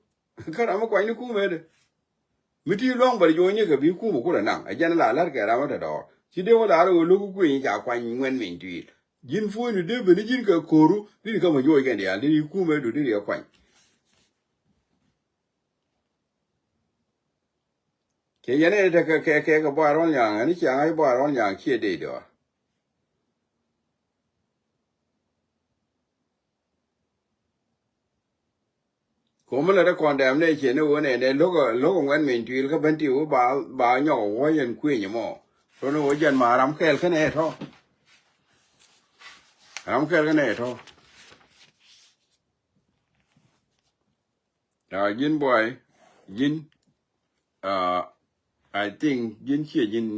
Kä ram mi kuany ni kumɛ dee. Mi ti luɔ̱ŋ bä juɔ̱nyni kɛ bi kumɛ kulɛ naŋ ɛ jɛn la la̱t kɛ ram mi te dɔɔr ci dee wä la̱r ɣöö lo̱k kueny ca kuany ŋuɛn miny tui̱i̱l. Ji̱n puɔ̱nydu dee ben i̱ ji̱n kɛ ko̱ru dee ni kä mɛ juɔ̱ɔ̱c kɛn diaal dee ni kumɛ du dee ni ɛ kuany. Kɛ yɛn ɛ tekɛ kɛ kɛ kɛ buay rɔl nyaŋ ɛn i̱ ciaŋ a i̱ buay rɔl nyaŋ ciɛ dee dɔɔr. Komi lɛ ti kɔn dɛm nɛ ciɛ ni ɣöö nɛ nɛ lo̱k lo̱k ŋuɛn miny tui̱i̱l kä ben ti ɣöö ba ba nyɔk ɛ wuɔ̱c ɛn kueny ɛmɔ. Run ɣöö jɛn ma ram kɛɛl kä nɛ tɔ̱. Ram kɛɛl kä nɛ tɔ̱. Aa ji̱n buay ji̱n. Aa I think ji̱n ciɛ ji̱n.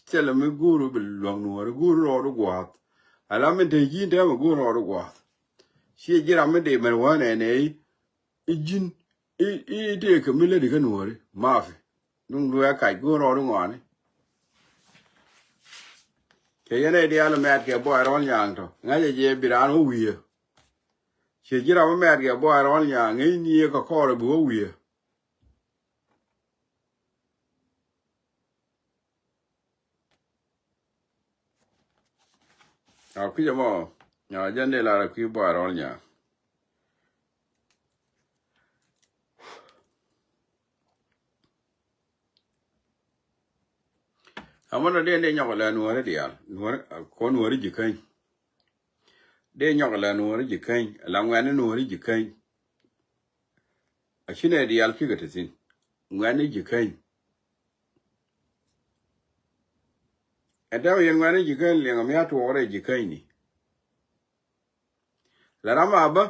Thilɛ mi go̱o̱r bi luäŋ nuɔɔri go̱o̱r rɔɔd gua̱a̱th. Ala min te ji̱n te mi go̱o̱r rɔɔd gua̱a̱th. Ciɛ ji̱ ram mi dee mɛn wä nɛnɛ i̱ ji̱n i̱ i̱ tëëkɛ mi lätdi kä nuɔɔri mafi. Duŋ duɛ kac go̱o̱r rɔɔd ŋɔaani. Cɛ yɛn ɛ diaal mɛt kɛ buay rɔl nyaŋ tɔ ŋa̱cɛ jɛ bi raan wä wi̱i̱. Ciɛ ji̱ ram mi mɛt kɛ buay rɔl nyaŋ ŋäcni kɛ kɔɔr bi wä wi̱i̱. A kui̱c ɛmɔ, a jɛn dee lar a kui̱ buar rɔl nya. Amɔ nɔ dee, dee nyɔk lɛ nuɔ̱ɔ̱ri diaal, nuɔ̱ɔ̱ri, kɔn nuɔ̱ɔ̱ri ji̱ käny. Dee nyɔk lɛ nuɔ̱ɔ̱ri ji̱ käny, la ŋuɛ̈ni nuɔ̱ɔ̱ri ji̱ käny. A ci nɛ diaal pikɛ ti thi̱n, ŋuɛ̈ni ji̱ käny. Ɛn täämɛ yɛn ŋuɛ̈ni ji̱ käny, liɛŋɛ mi a tuɔɔk rɛy ji̱ känyni. La ram a bä,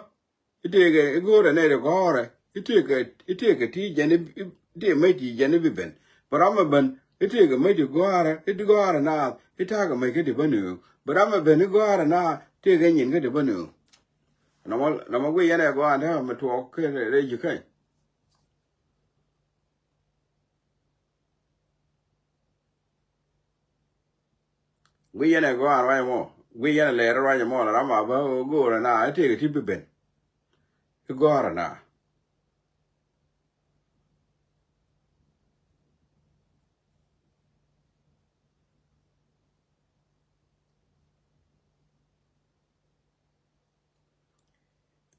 i̱ tëëkɛ i̱ go̱o̱rɛ nɛy ti gɔ̱rɛ, i̱ tëëkɛ, i̱ tëëkɛ ti jɛn i̱, i̱ tëëkɛ mec ti jɛn i̱ bi ben. Bä ram a ben, i̱ tëëkɛ mec ti gɔ̱rɛ, i̱ ti gɔ̱rɛ naath, i̱ ta̱a̱kɛ mec kä ti bä nööŋ. Bä ram a ben i̱ gɔ̱rɛ naath, tëëkɛ nyin kä ti bä nööŋ. Nɔmɔ, nɔmɔ guiy yɛn ɛ gɔaa ntä mɛ tuɔɔk kä rɛy ji̱ käny. Guiy yɛn ɛ gɔaa ruac ɛmɔ. Guiy yɛn ɛ lɛɛr ruac ɛmɔ la ram a bä go̱o̱rɛ na i̱ tëëkɛ ti bi ben. I̱ gɔ̱a̱rɛ na.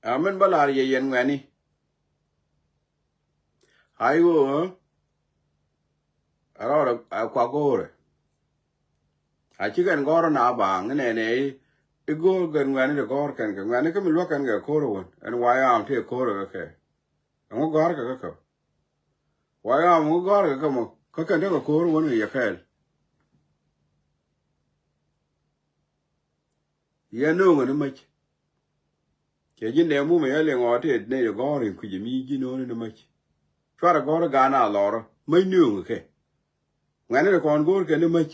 A min bä lar yɛ yɛn ŋuɛ̈ni. A i̱ ɣöö ɛ rɔɔdɛ a kua go̱o̱rɛ. A cikɛn gɔ̱rä na baaŋ nɛnɛ i̱, i̱ go̱o̱r gɛn ŋuɛ̈ni ti gɔ̱r kɛn kɛ ŋuɛ̈ni kä mi luäk kɛn kɛ ko̱r ɛ wän ɛn way am tëë ko̱r ɛ kɛ kɛ. Ɛŋu gɔ̱a̱r kɛ kä kɛ? Way am ɛŋu gɔ̱a̱r kɛ kä mɔ kä kɛn tekɛ ko̱r ɛ wän kɛ yɛ kɛɛl. Yɛ nööŋä ni mäc. Cɛ ji̱n dee mumɛ yɛ liŋ ɣɔɔ tëë nɛy ti gɔ̱r in kui̱c mi ji̱ nööŋä ni mäc. Cuarɛ gɔ̱r i̱ gaan a lɔrä mäc nööŋä kɛ. Ŋuɛ̈ni ti kɔn go̱o̱r kɛ ni mäc.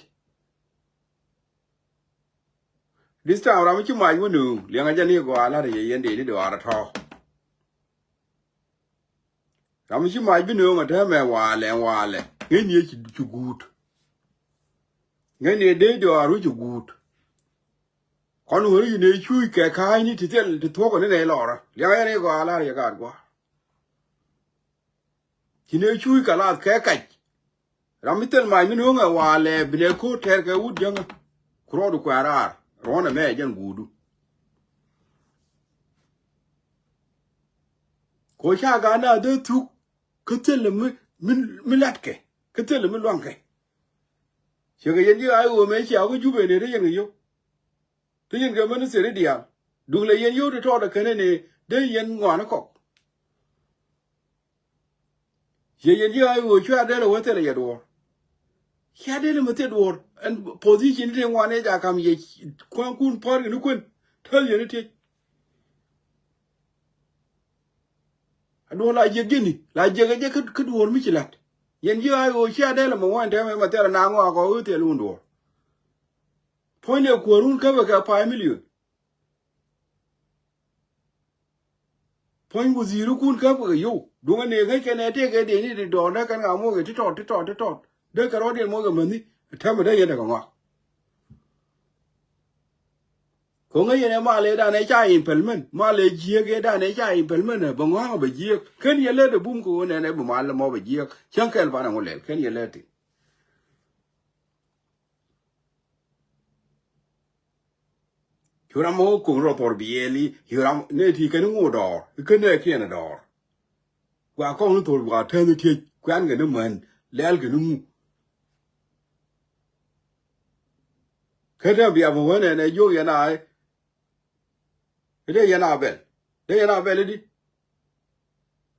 This time ram mi ci mac wä nööŋ liɛŋɛ jɛ ni gɔaa la̱t yɛ yɛn dee ni dee ɣɔaa rɔ tɔ̱. Ram mi ci mac bi nööŋ ɛ täämɛ walɛ walɛ ŋäcni ɛ ci, ci guut. Ŋäcni ɛ dee dɔaar wä ci guut. Kɔn wä ri ci nɛ cuuc kɛ ka̱a̱cni ti thil ti thuɔ̱k ɛ ni nɛ lɔrä liaŋ ɛ ni gɔaa la̱r yɛ gaat gua̱a̱r. Ci nɛ cuuc kɛ lath kɛ kac. Ram mi thil mac mi nööŋ ɛ walɛ bi nɛ ko̱r tɛɛr kɛ wut jäŋä. Ku rɔɔdu kuɛ̈ɛ̈n raar ruɔ̱n ɛmɛ ɛ jɛn guutdu. Ko ca ga̱a̱n da̱a̱ dhee thuk kä thilɛ mi, mi, mi latkɛ kä thilɛ mi luaŋkɛ. Ciekɛ yɛn ji̱ a i̱ ɣöö mëë cia kä Jubɛ ni te yɛn kɛ yio̱w. Te yɛn kɛ ministry diaal. Duk lɛ yɛn yio̱w ti tɔɔt ɛ kɛn ɛn ëë dee yɛn ŋuani kɔk. Ciɛ yɛn ji̱ a i̱ ɣöö cua dee lɛ wä thilɛ yɛ duɔ̱ɔ̱r. Cia dee lɛ mi thil duɔ̱ɔ̱r ɛn position ti ŋuani ca kam yɛ kua̱nkun pa̱r kɛ ni kuën. Täl yɛn i̱ tiec. A duɔ̱ɔ̱r la jiɛk ji̱ni la jiɛk ɛ jɛ kä, kä duɔ̱ɔ̱r mi ci la̱t. Yɛn ji̱ a i̱ ɣöö cia dee lɛ mi ŋuani tɛmɛ ma thilɛ na ŋɔak ɔ i̱ thil wun duɔ̱ɔ̱r. Puɔ̱nydɛ kuäärun käpɛ kɛ five million. Puɔ̱ny wudhiirikun käpɛ kɛ yio̱w duŋä ni ŋäc kɛn ɛ tëëk ɛ dee ni ti dɔɔr dee kɛn ŋa moc kɛ ti tɔt ti tɔt ti tɔt dee kɛ rɔɔdiɛn moc kɛ mäni. Täämɛ dee yɛn dee kɛ ŋɔak. Ko̱ŋä yɛn ɛ mal ëëdan ɛ ca implement mal ɛ jiääk ëëdan ɛ ca implement ɛ bɛ ŋɔak bɛ jiääk. Kän yɛ lät ɛ bum kɛ ɣöö nɛn ɛ bi mal ɛ mɔ bɛ jiääk cäŋ kɛl banɛ ŋu lɛl kän yɛ lät ti. Cu ram mi wä kuŋ rɔ thor biɛɛli, cu ram nɛ ti kɛn ŋu dɔɔr, kɛn nɛ kiɛn dɔɔr. Gua kɔŋ ni thor gua tɛn ni tiec, kuɛn kɛ ni män, lɛl kɛ ni ŋu. Kä tɛ bia mi wä nɛ nɛ jiök yɛn a, dee yɛn a bɛl, dee yɛn a bɛl di,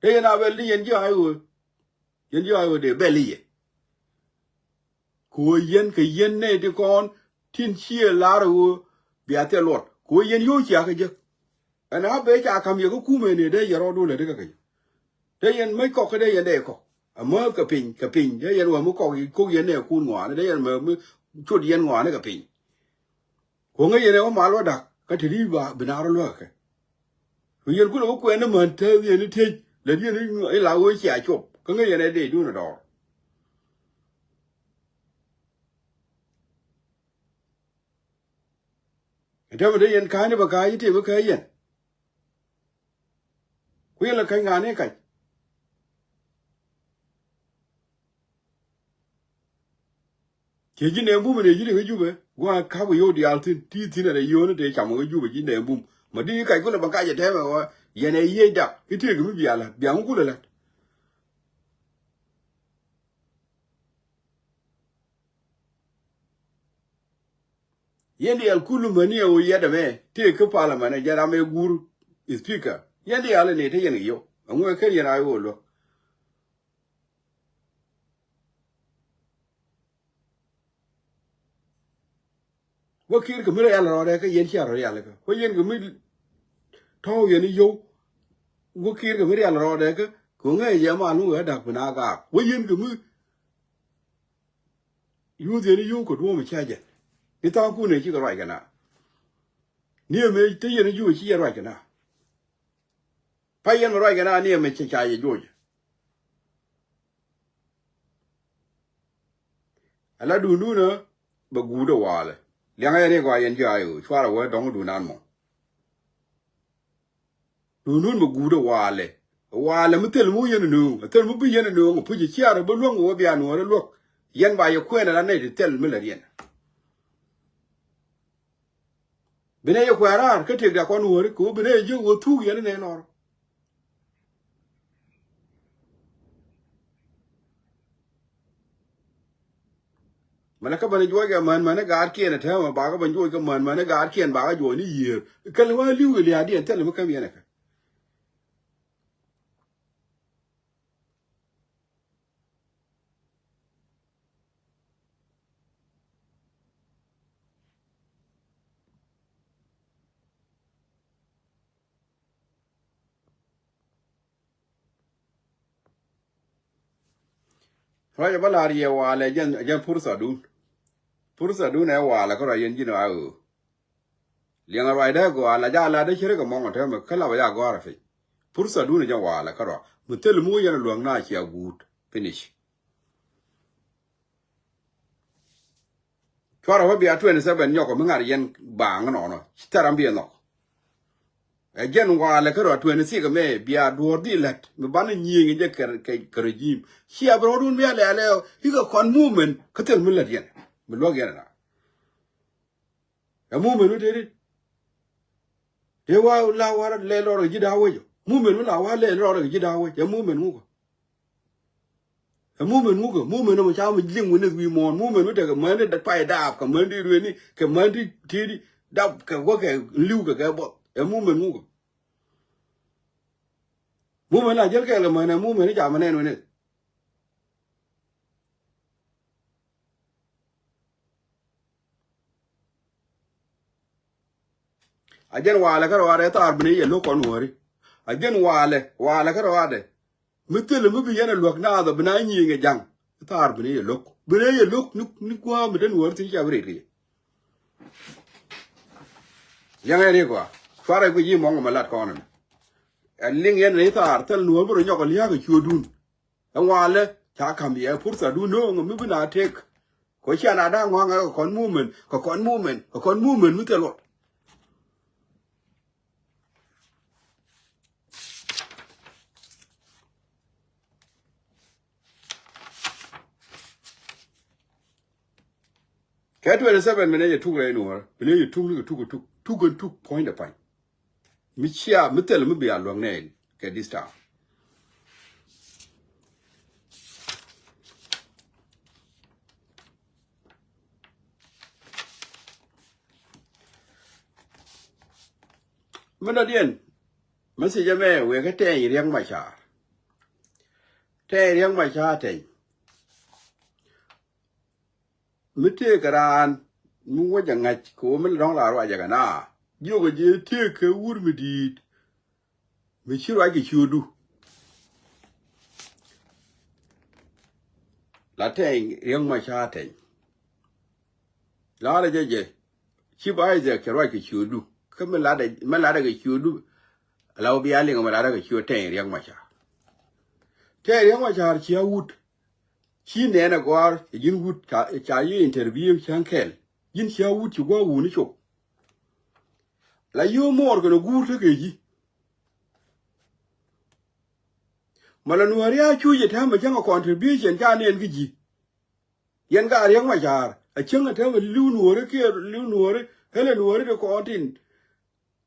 dee yɛn a bɛl di yɛn jiök a i̱ ɣöö, yɛn jiök a i̱ ɣöö dee bɛl i̱ yɛ. Ku ɣöö yɛn kɛ yɛn nɛy ti kɔn tin ciɛ lar ɣöö bia thil luɔt. Ku ɣöö yɛn yio̱w cia kɛ jek. Ɛn a ben ca ka̱m yɛ kä kumɛ ni dee yɛ rɔɔdu lät kä kɛ jek. Dee yɛn mäc kɔk kä dee yɛn dee kɔk. Amäth kɛ piny, kɛ piny. Dee yɛn wä mi kɔk kok yɛn nɛ kun ŋɔaani. Dee yɛn mɛ mi cot yɛn ŋɔaani kɛ piny. Ku ŋäc yɛn ɛ wä mal wä da̱k kä te ri ba bi naar wä luäk kɛ. Ku yɛn kulɛ wä kuɛn ni män te yɛn ni tiec lät yɛn ni la wee cia cop kä ŋäc yɛn ɛ dee dun ɛ dɔɔr. Ɛ tɛmɛ te yɛn ka̱a̱cni bɛ ka̱a̱c i̱ tëë bä kääc yɛn. Ku yɛn lɛ käny ŋa̱a̱n i̱ kac. Ciɛ ji̱ nɛɛm bum in ɛ ji̱ ri kä Jubɛ gua̱a̱ ka̱p kɛ yio̱w diaal thi̱n ti thi̱n ɛ yio̱w ni tëë cam kɛ Jubɛ ji̱ nɛɛm bum. Ma di kac kulɛ ba kac ɛ tɛmɛ wä yɛn ɛ yiëëc dak i̱ tëëk mi biaal lat biaŋ kulɛ lat. Yɛn diaal kulu mäni ɛ wä yɛt ɛmɛ tëëk kä parliament ɛ jɛn ram ɛ guur speaker. Yɛn diaal ɛ ni te yɛn kɛ yio̱w ɛŋu ɛ ken yɛn a wä luäk. Wä ki̱i̱r kɛ mi rial rɔɔdɛ kä yɛn cia rɔ rial kä wä yɛn kɛ mi tɔ̱w yɛn i̱ yio̱w. Wä ki̱i̱r kɛ mi rial rɔɔdɛ kä kɛ ŋäc yɛ mal mi wee da̱k bi na gaak wä yɛn kɛ mi yuuth yɛn i̱ yio̱w kɛ duɔ̱ɔ̱m i̱ cia jɛ. I̱ tha̱a̱ŋ kun ɛ cikɛ ruac kɛ na ni ɛmɛ te yɛn i̱ yio̱w ci yɛ ruac kɛ na. Pa yɛn mi ruac kɛ na ni ɛmɛ ci ca yɛ joc. Ala duundun ɛ bɛ guut ɛ waalɛ. Liaŋ ɛ ni gɔaa yɛn ji̱ a i̱ ɣöö cuarɛ wee dɔ̱ŋ duundan mɔ. Duundun bɛ guut ɛ waalɛ. Waalɛ mi thil mi wä yɛn ɛ nööŋ ɛ thil mi bi yɛn ɛ nööŋ ɛ puc ɛ ciaarɛ bä luäŋ ɛ wä bia nuɔɔr ɛ luäk. Yɛn ba yɛ kuɛɛn ɛ la nɛy ti thil mi lät yɛn. Bi nɛy yɛ kuɛɛn raar kä tiɛk dia kɔn nuɔɔri kɛ wä bi nɛy yɛ jiök wä thuk yɛn ɛ nɛy lɔr. Mɛnɛ kä bäni juɔc kɛ män mäni gaatkiɛn ɛ täämɛ bakä bäni juɔc kɛ män mäni gaatkiɛn bakä juɔc ni yiëër. Kɛl wä li̱w kɛ lia̱a̱diɛn thilɛ mi käm yɛn ɛ kɛ. Ruac ɛ bä la̱r yɛ waalɛ jɛn jɛn purthadun. Purthadun ɛ waalɛ kä ruac yɛn ji̱n a ɣöö liɛŋɛ ruacdä gɔaa la ja latdä cärä kɛ mɔŋ ɔ täämɛ kä lapɛ ja gɔ̱a̱r ɛ piny. Purthadun ɛ jɛn waalɛ kä ruac mi thil mi wä yɛn ɛ luäŋ na cia guut. Finish. Cuarɛ wä bia twenty seven nyɔk mi ŋa̱r yɛn baaŋ nɔnɔ ci thɛr ram biɛ nhɔk. Ɛ jɛn waalɛ kä rɔ twenty six mɛ bia duɔ̱ɔ̱r dhi lät mi banɛ nyiëëŋ jɛ kɛ kɛ regime. Cia bi rɔɔdun bia lɛɛlɛ ikɛ kɔn movement kä thil mi lät yɛn mi luäk yɛn ɛna. Ɛ movement mi tëëdi. Dee wa la wa lɛ lɔr kɛ ji̱ da̱a̱ wec ɔ movement mi la wa lɛ lɔr kɛ ji̱ da̱a̱ wec ɛ movement ŋukä. Ɛ movement ŋukä movement ɔmɔ ca mi liŋ wi̱n i̱ wi̱i̱ muɔ̱ɔ̱n movement mi tekɛ män ti pay daap kɛ män ti rueni kɛ män ti ti̱i̱di dap kɛ wä kɛ li̱w kɛ kɛ buɔth ɛ movement ŋukä. Movement la jäl kɛɛl kɛ män ɛ movement i̱ ca mi nɛn wi̱n i̱. A jɛn waalɛ kä rɔaadɛ thaar bi ni yɛ lo̱k kɔn wäri. A jɛn waalɛ waalɛ kä rɔaadɛ. Mi thilɛ mi bi yɛn ɛ luäk naath ɛ bi na nyiëëŋ ɛ ja̱ŋ. Thaar bi ni yɛ lo̱k bi ni yɛ lo̱k ni gua̱a̱m mi te nuɔ̱ɔ̱ri thi̱n cia bi ret kɛ yɛ. Liɛŋɛ rik gɔaa cuarɛ guic yi mɔŋ ɛ mɛ lat kɔn ɛmɛ. Ɛ liŋ yɛn ni thaar thil nuɔ̱ɔ̱r bi rɔ nyɔk ɛ lia̱a̱k ɛ cuɔ̱ɔ̱dun. Ɛ ŋualɛ ca ka̱m yɛ purthadun nööŋ mi bi na tëk. Kɔ cia na da̱a̱ŋ ŋɔaŋ ɛ kɛ kɔn movement kɛ kɔn movement kɛ kɔn movement mi thil luɔt. Kɛ twenty seven mi nɛ yɛ tuk rɛy nuɔrä mi nɛ yɛ tuk ni kɛ tuk kɛ tuk tuk kɛ tuk puɔ̱ny dɛ pa̱ny. Mi cia mi thil mi bia luäŋ nɛɛn kɛ this time. Mi dɔ̱diɛn message ɛmɛ wëë kä Tɛny Riɛk Macar. Tɛny Riɛk Macar Tɛny. Mi tëëkɛ raan mi wäcɛ ŋa̱c kɛ ɣöö mi la dɔ̱ŋ la ruacɛ kɛ na jiökɛ ji̱ tëëkɛ wur mi di̱i̱t. Mi ci ruac kɛ ciötdu. La Tɛny Riɛk Macar Tɛny. La̱rä jɛ jɛ ci ba Isaac cɛ ruac kɛ ciötdu kä mi latdɛ mi latdɛ kɛ ciötdu. La wä bia liŋ mi latdɛ kɛ ciöt Tɛny Riɛk Macar. Tɛny Riɛk Macar cia wut. Ci nɛn ɛ gɔ̱a̱r cɛ ji̱n wut ca ca yi interview cäŋ kɛl ji̱n cia wut ci gua̱a̱k wuni cop. La yio̱o̱ muɔɔr kɛnɛ guur tekɛ ji̱. Ma la nuääri a cuc ɛ täämɛ cäŋ ɛ contribution ca nɛn kä ji̱. Yɛn ka Riɛk Macar A cäŋ a täämɛ li̱w nuɔ̱ɔ̱ri kiɛ li̱w nuɔ̱ɔ̱ri, ɣälɛ nuɔ̱ɔ̱ri ti kɔn tin,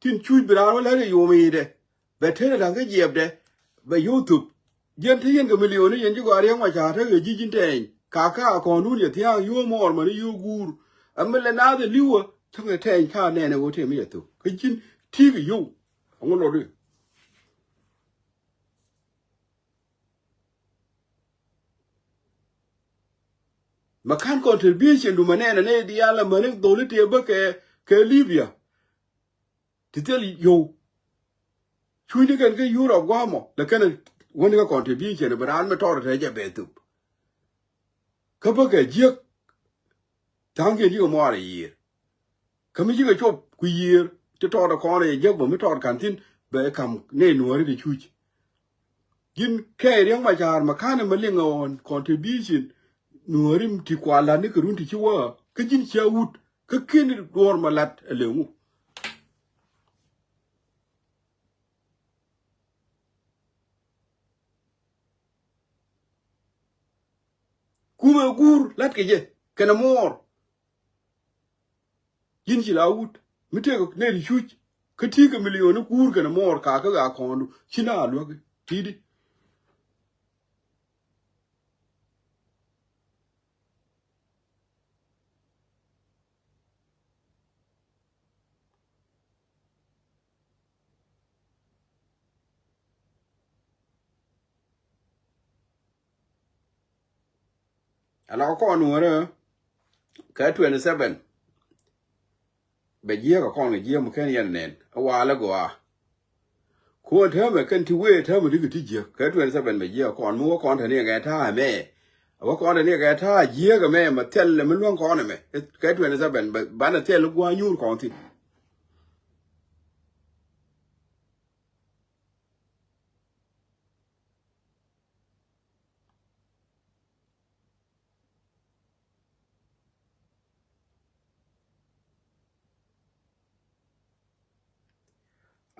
tin cuc bi raan wä lät i̱ yom i̱dɛ. Bɛ tet a la̱th kä jiɛpdɛ, bɛ yio̱w thup. Jiɛn te yɛn kɛ milioni yɛn ji̱ gɔaa riäŋ ma ca tekɛ ji̱ ji̱n tɛɛny. Ka ka a kɔ̱ŋdun yɛ thia̱a̱ŋ yio̱w muɔɔr mäni yio̱w guur. Ɛ mi lɛ naath ɛ li̱wä, cäŋ ɛ tɛɛny ka nɛɛnɛ ɣöö tëë mi yɛ thuk. Kä ji̱n ti̱i̱k i̱ yio̱w. Ɛŋu lotdi? Ma ka̱n contribution du ma nɛn a nɛy diaal a mäni dholi tëë bä kɛ, kɛ Libya. Ti thil yio̱w. Cucni kɛn kä Europe gua̱a̱mɔ lɛ kɛn wäni kä contribution bi raan mi tɔɔr tɛɛ jɛ bɛ thup. Kä bä kɛ jiäk. Tha̱a̱ŋkiɛn ji̱ kɛ muaar a yiër. Kä mi ji̱ kɛ cop ku yiër ti tɔɔt ɛ kɔn ɛ jek bä mi tɔɔt ka̱n thi̱n bɛ kam nɛy nuɔ̱ɔ̱ri ti cuc. Ji̱n kɛɛy riäŋ ma ca̱a̱r ma ka̱n ɛ ma liŋ ɛ ɣɔn contribution nuɔ̱ɔ̱ri ti kua la̱t ni kɛ run ti ci wä kä ji̱n cia wut kä ki̱n duɔ̱ɔ̱r ma la̱t ɛ leŋu. Kumɛ guur la̱t kɛ jɛ kɛnɛ muɔɔr. Ji̱n ci la wut mi tëëk nɛy ti cuc kä ti̱i̱ kɛ milioni guur kɛnɛ muɔɔr kakä ɣaa kɔ̱ŋdu ci na a luäk ti̱ti̱. A la kɔn nuɔ̱ɔ̱rä kɛ twenty seven. Bɛ jiääk a kɔn kɛ jiääk mi ken yɛn nɛn a walɛ gɔaa. Kuɔn täämɛ kɛn ti wee täämɛ ti kɛ ti jiääk kɛ twenty seven bɛ jiääk a kɔn mi wä kɔn te ni kɛ ta̱a̱ ɛmɛ. A wä kɔn te ni kɛ ta̱a̱ jiääk ɛmɛ ma thil mi luäŋ kɔn ɛmɛ kɛ twenty seven banɛ thil gua̱a̱ nyuur kɔn thi̱n.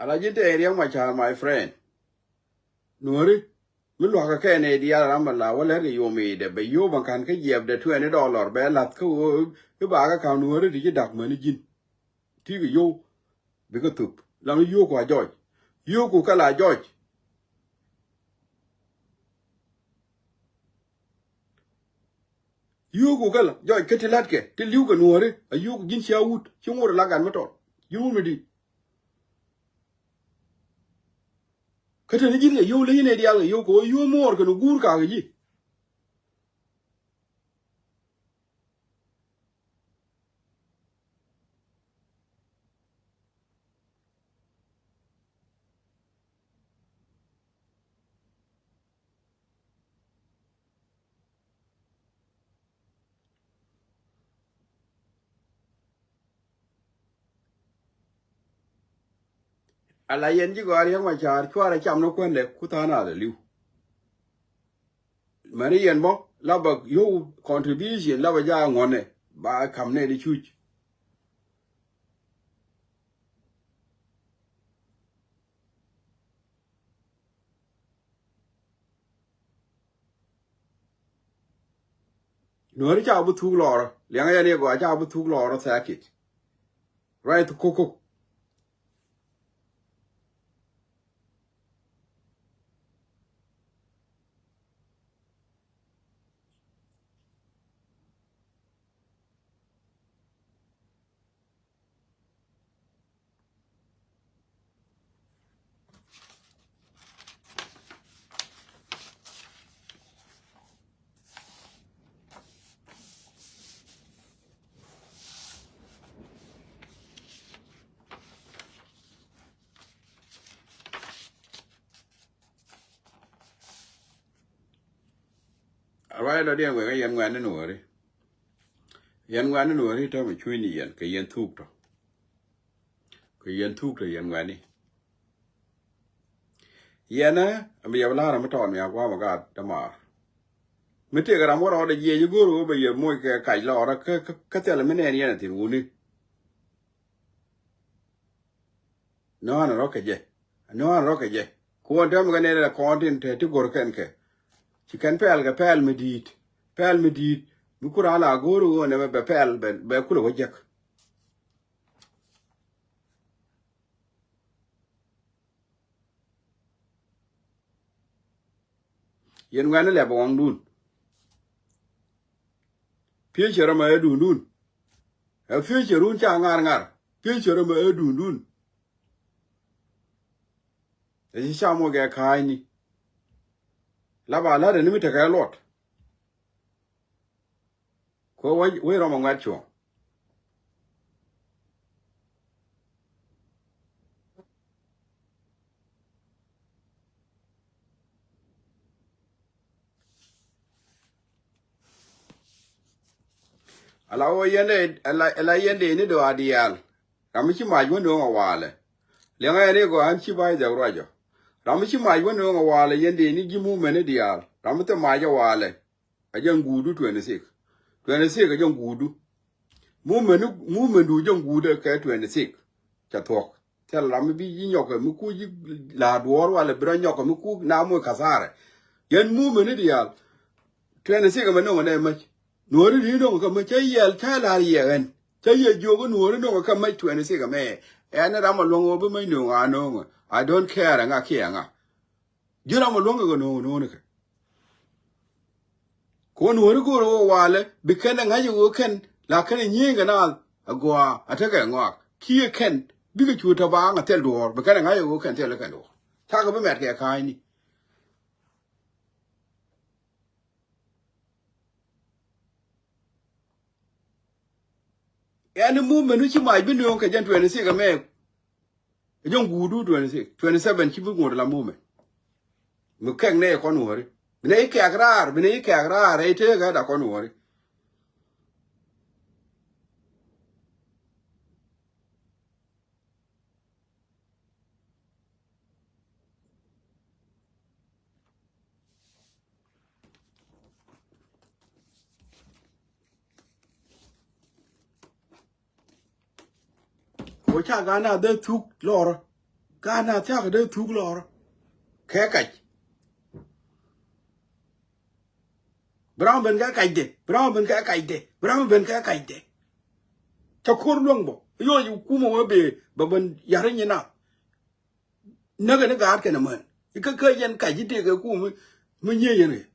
Ala ji̱ tɛɛr riɛk ma ca̱a̱r, my friend. Nuɔ̱ri mi luakä kɛn ɛ diaal ram bɛ la wä lɛr kɛ yom i̱dɛ bɛ yop bɛ ka̱n kä jiɛpdɛ twenty dollar bɛ la̱th kä ɣöö i̱ bakä ka̱n nuɔ̱ri ti ji̱ da̱k mäni ji̱n. Ti̱i̱ kɛ yio̱w bikɛ thup lam ni yio̱w ku a jɔc. Yio̱w ku kɛ la jɔc. Yio̱w ku kɛ la jɔc kä ti la̱tkɛ ti li̱w kɛ nuɔ̱ɔ̱ri a yio̱w ku ji̱n cia wut ci ŋot a la gat mi tɔt ji̱n wut mi di̱t. Kä te ni ji̱n kɛ yio̱w leny ni diaal kɛ yio̱w kɛ ɣöö yio̱w muɔɔr kɛn guur kakä ji̱. Ala yɛn ji̱ gɔaa riäŋ ma ca̱a̱r cuarɛ cam ni kuändɛ ku tha̱a̱ŋ nath ali̱w. Mäni yɛn bä la bä yio̱w contribution la bä jaak ŋuɔ̱nɛ ba kam nɛy ti cuc. Nuɔ̱ri ca bi thuk lɔɔrä liaŋ yɛn iɛ gɔaa ca bi thuk lɔɔrä thɛɛkit. Ruac thuk kokok. A ruac dɔ̱diɛn wek a yɛn ŋuɛ̈tni nuɔ̱ɔ̱ri. Yɛn ŋuɛ̈tni nuɔ̱ɔ̱ri täämɛ cuëëcni yɛn kɛ yɛn thuk tɔ. Kɛ yɛn thuk tɔ yɛn ŋuɛ̈tni. Yɛn ɛ mi yɛ bi la̱r mi tɔɔt mi a gua̱a̱m a gaat dämaar. Mi tëëkɛ ram wä rɔɔdɛ jiɛc i̱ go̱o̱r ɣöö bɛ yɛ moc kɛ kac lɔɔrä kä, kä, kä thilɛ mi nɛɛn yɛn a thi̱n wuni. Nɔ̱a̱n rɔ̱ kɛ jɛ. Nɔ̱a̱n rɔ̱ kɛ jɛ. Kuɔn täämɛ kɛ nɛn rɛ kɔn tin te ti go̱r kɛn kɛ. Ci kɛn pɛl kɛ pɛl mi di̱i̱t. Pɛl mi di̱i̱t. Mi kur ala go̱o̱r ɣöö nɛmɛ bɛ pɛl bɛ, bɛ kulɛ wä jek. Yɛn ŋuɛ̈ni lɛpɛ waŋdun. Future ɛmɛ ɛ duundun. Ɛ future run ca ŋar ŋar. Future ɛmɛ ɛ duundun. Ɛ ci ca mɔ gɛ ka̱a̱cni. La ba la̱t ɛn mi tekɛ luɔt. Kɛ wec, wec rɔm a ŋuɛt cuɔ̱ɔ̱ŋ. Ala wä yɛn dee, ala, ala yɛn dee ni dɔ̱a̱ diaal. Ram mi ci mac wä nööŋ a walɛ. Liɛŋɛ yɛn i̱ gɔaa ɛn ci ba̱a̱c dhɛk ruacɔ. Ram mi ci mac wä nööŋ a walɛ yɛn dee ni ji̱ mumɛni diaal. Ram mi thil mac a walɛ. A jɛn guudu twenty six. Twenty six a jɛn guudu. Mumɛni, mumɛndu jɛn guudu kɛ twenty six. Ca thuɔ̱k. Thil ram mi bi ji̱ nyɔkɛ mi ku ji̱ la duɔ̱ɔ̱r walɛ bi rɔ nyɔkɛ mi ku na moc kathara. Yɛn mumɛni diaal. Twenty six mɛ nöŋ nɛ mäc. Nuɔ̱ɔ̱ri ni nöŋ kä mäc cä yɛl cä lar yɛ ɣän. Cä yɛ jiök nuɔ̱ɔ̱ri nöŋ kä mäc twenty six mɛ. Ɛn ram a luɔ̱ŋ wä bi mäc nöŋ a nöŋ. I don't care ŋa kiɛ ŋa. Ji̱ ram a luäŋ kɛ kɛ no̱o̱ŋ no̱o̱ŋ ni kɛ. Kɛ wä nuɔ̱ɔ̱ri go̱o̱r wä walɛ bi kɛn ɛ ŋa̱c ɛ ɣöö kɛn la kɛn ɛ nyieeny kɛ naath ɛ gɔaa a tekɛ ŋɔak kiɛ kɛn bikɛ cu tɔ baaŋ a thil duɔ̱ɔ̱r bi kɛn ɛ ŋa̱c ɛ ɣöö kɛn thil ɛ kɛn duɔ̱ɔ̱r. Cakɛ bi mɛt kɛ ka̱a̱cni. Ɛn i̱ mumɛn wi̱ci mac bi nööŋ kɛ jɛn twenty six ɛmɛ. Ɛ jɔ̱ŋ guudu twenty six, twenty seven ci bi ŋuɔ̱t la mumɛ. Mi kɛk nɛ kɔn wäri. Bi nɛ i̱ kɛk raar, bi nɛ i̱ kɛk raar, ɛ i̱ tëëk ɛ da kɔn wäri. Ko ca gana dee thuk lɔrä. Gana thiak dee thuk lɔrä. Kɛ kac. Bi ram ben kɛ kacdɛ. Bi ram ben kɛ kacdɛ. Bi ram ben kɛ kacdɛ. Ca ko̱r luäŋ bä. Yoc kumä wä bee bä ben yari nyi na. Näkɛ ni gaat kɛn ɛmän ikä kä yɛn kac i̱ tëëkɛ ku mi, mi nyiee yɛn kɛ.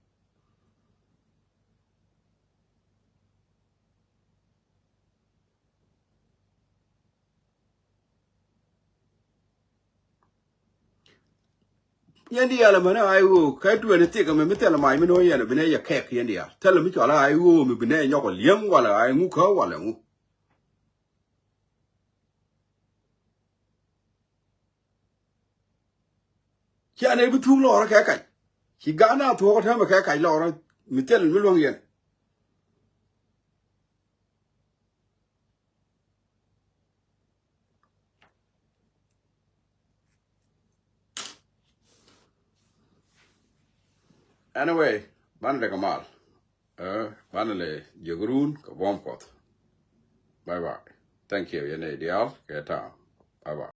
Yɛn diaal ɛmän a i̱ ɣöö kɛ tuɛn i̱ thik ɛmɛ mi thɛl ɛmac mi no̱o̱ŋ yɛn ɛ bi nɛ yɛ kɛk yɛn diaal thɛl ɛmi cɔal a i̱ ɣöö mi bi nɛ nyɔk ɛ li̱em walɛ a i̱ ŋu kä walɛ ŋu. Cianɛ bi thuk lɔɔrä kɛ kac. Ci gan a thuɔɔk täämɛ kɛ kac lɔɔrä mi thil mi luäŋ yɛn. Anyway, banɛ lɛ kɛ mal. Ɛ, banɛ lɛ jiök run kɛ buɔ̱m Kuɔth. Bye bye. Thank you yɛn ɛ diaal kɛ ta̱a̱. Bye bye.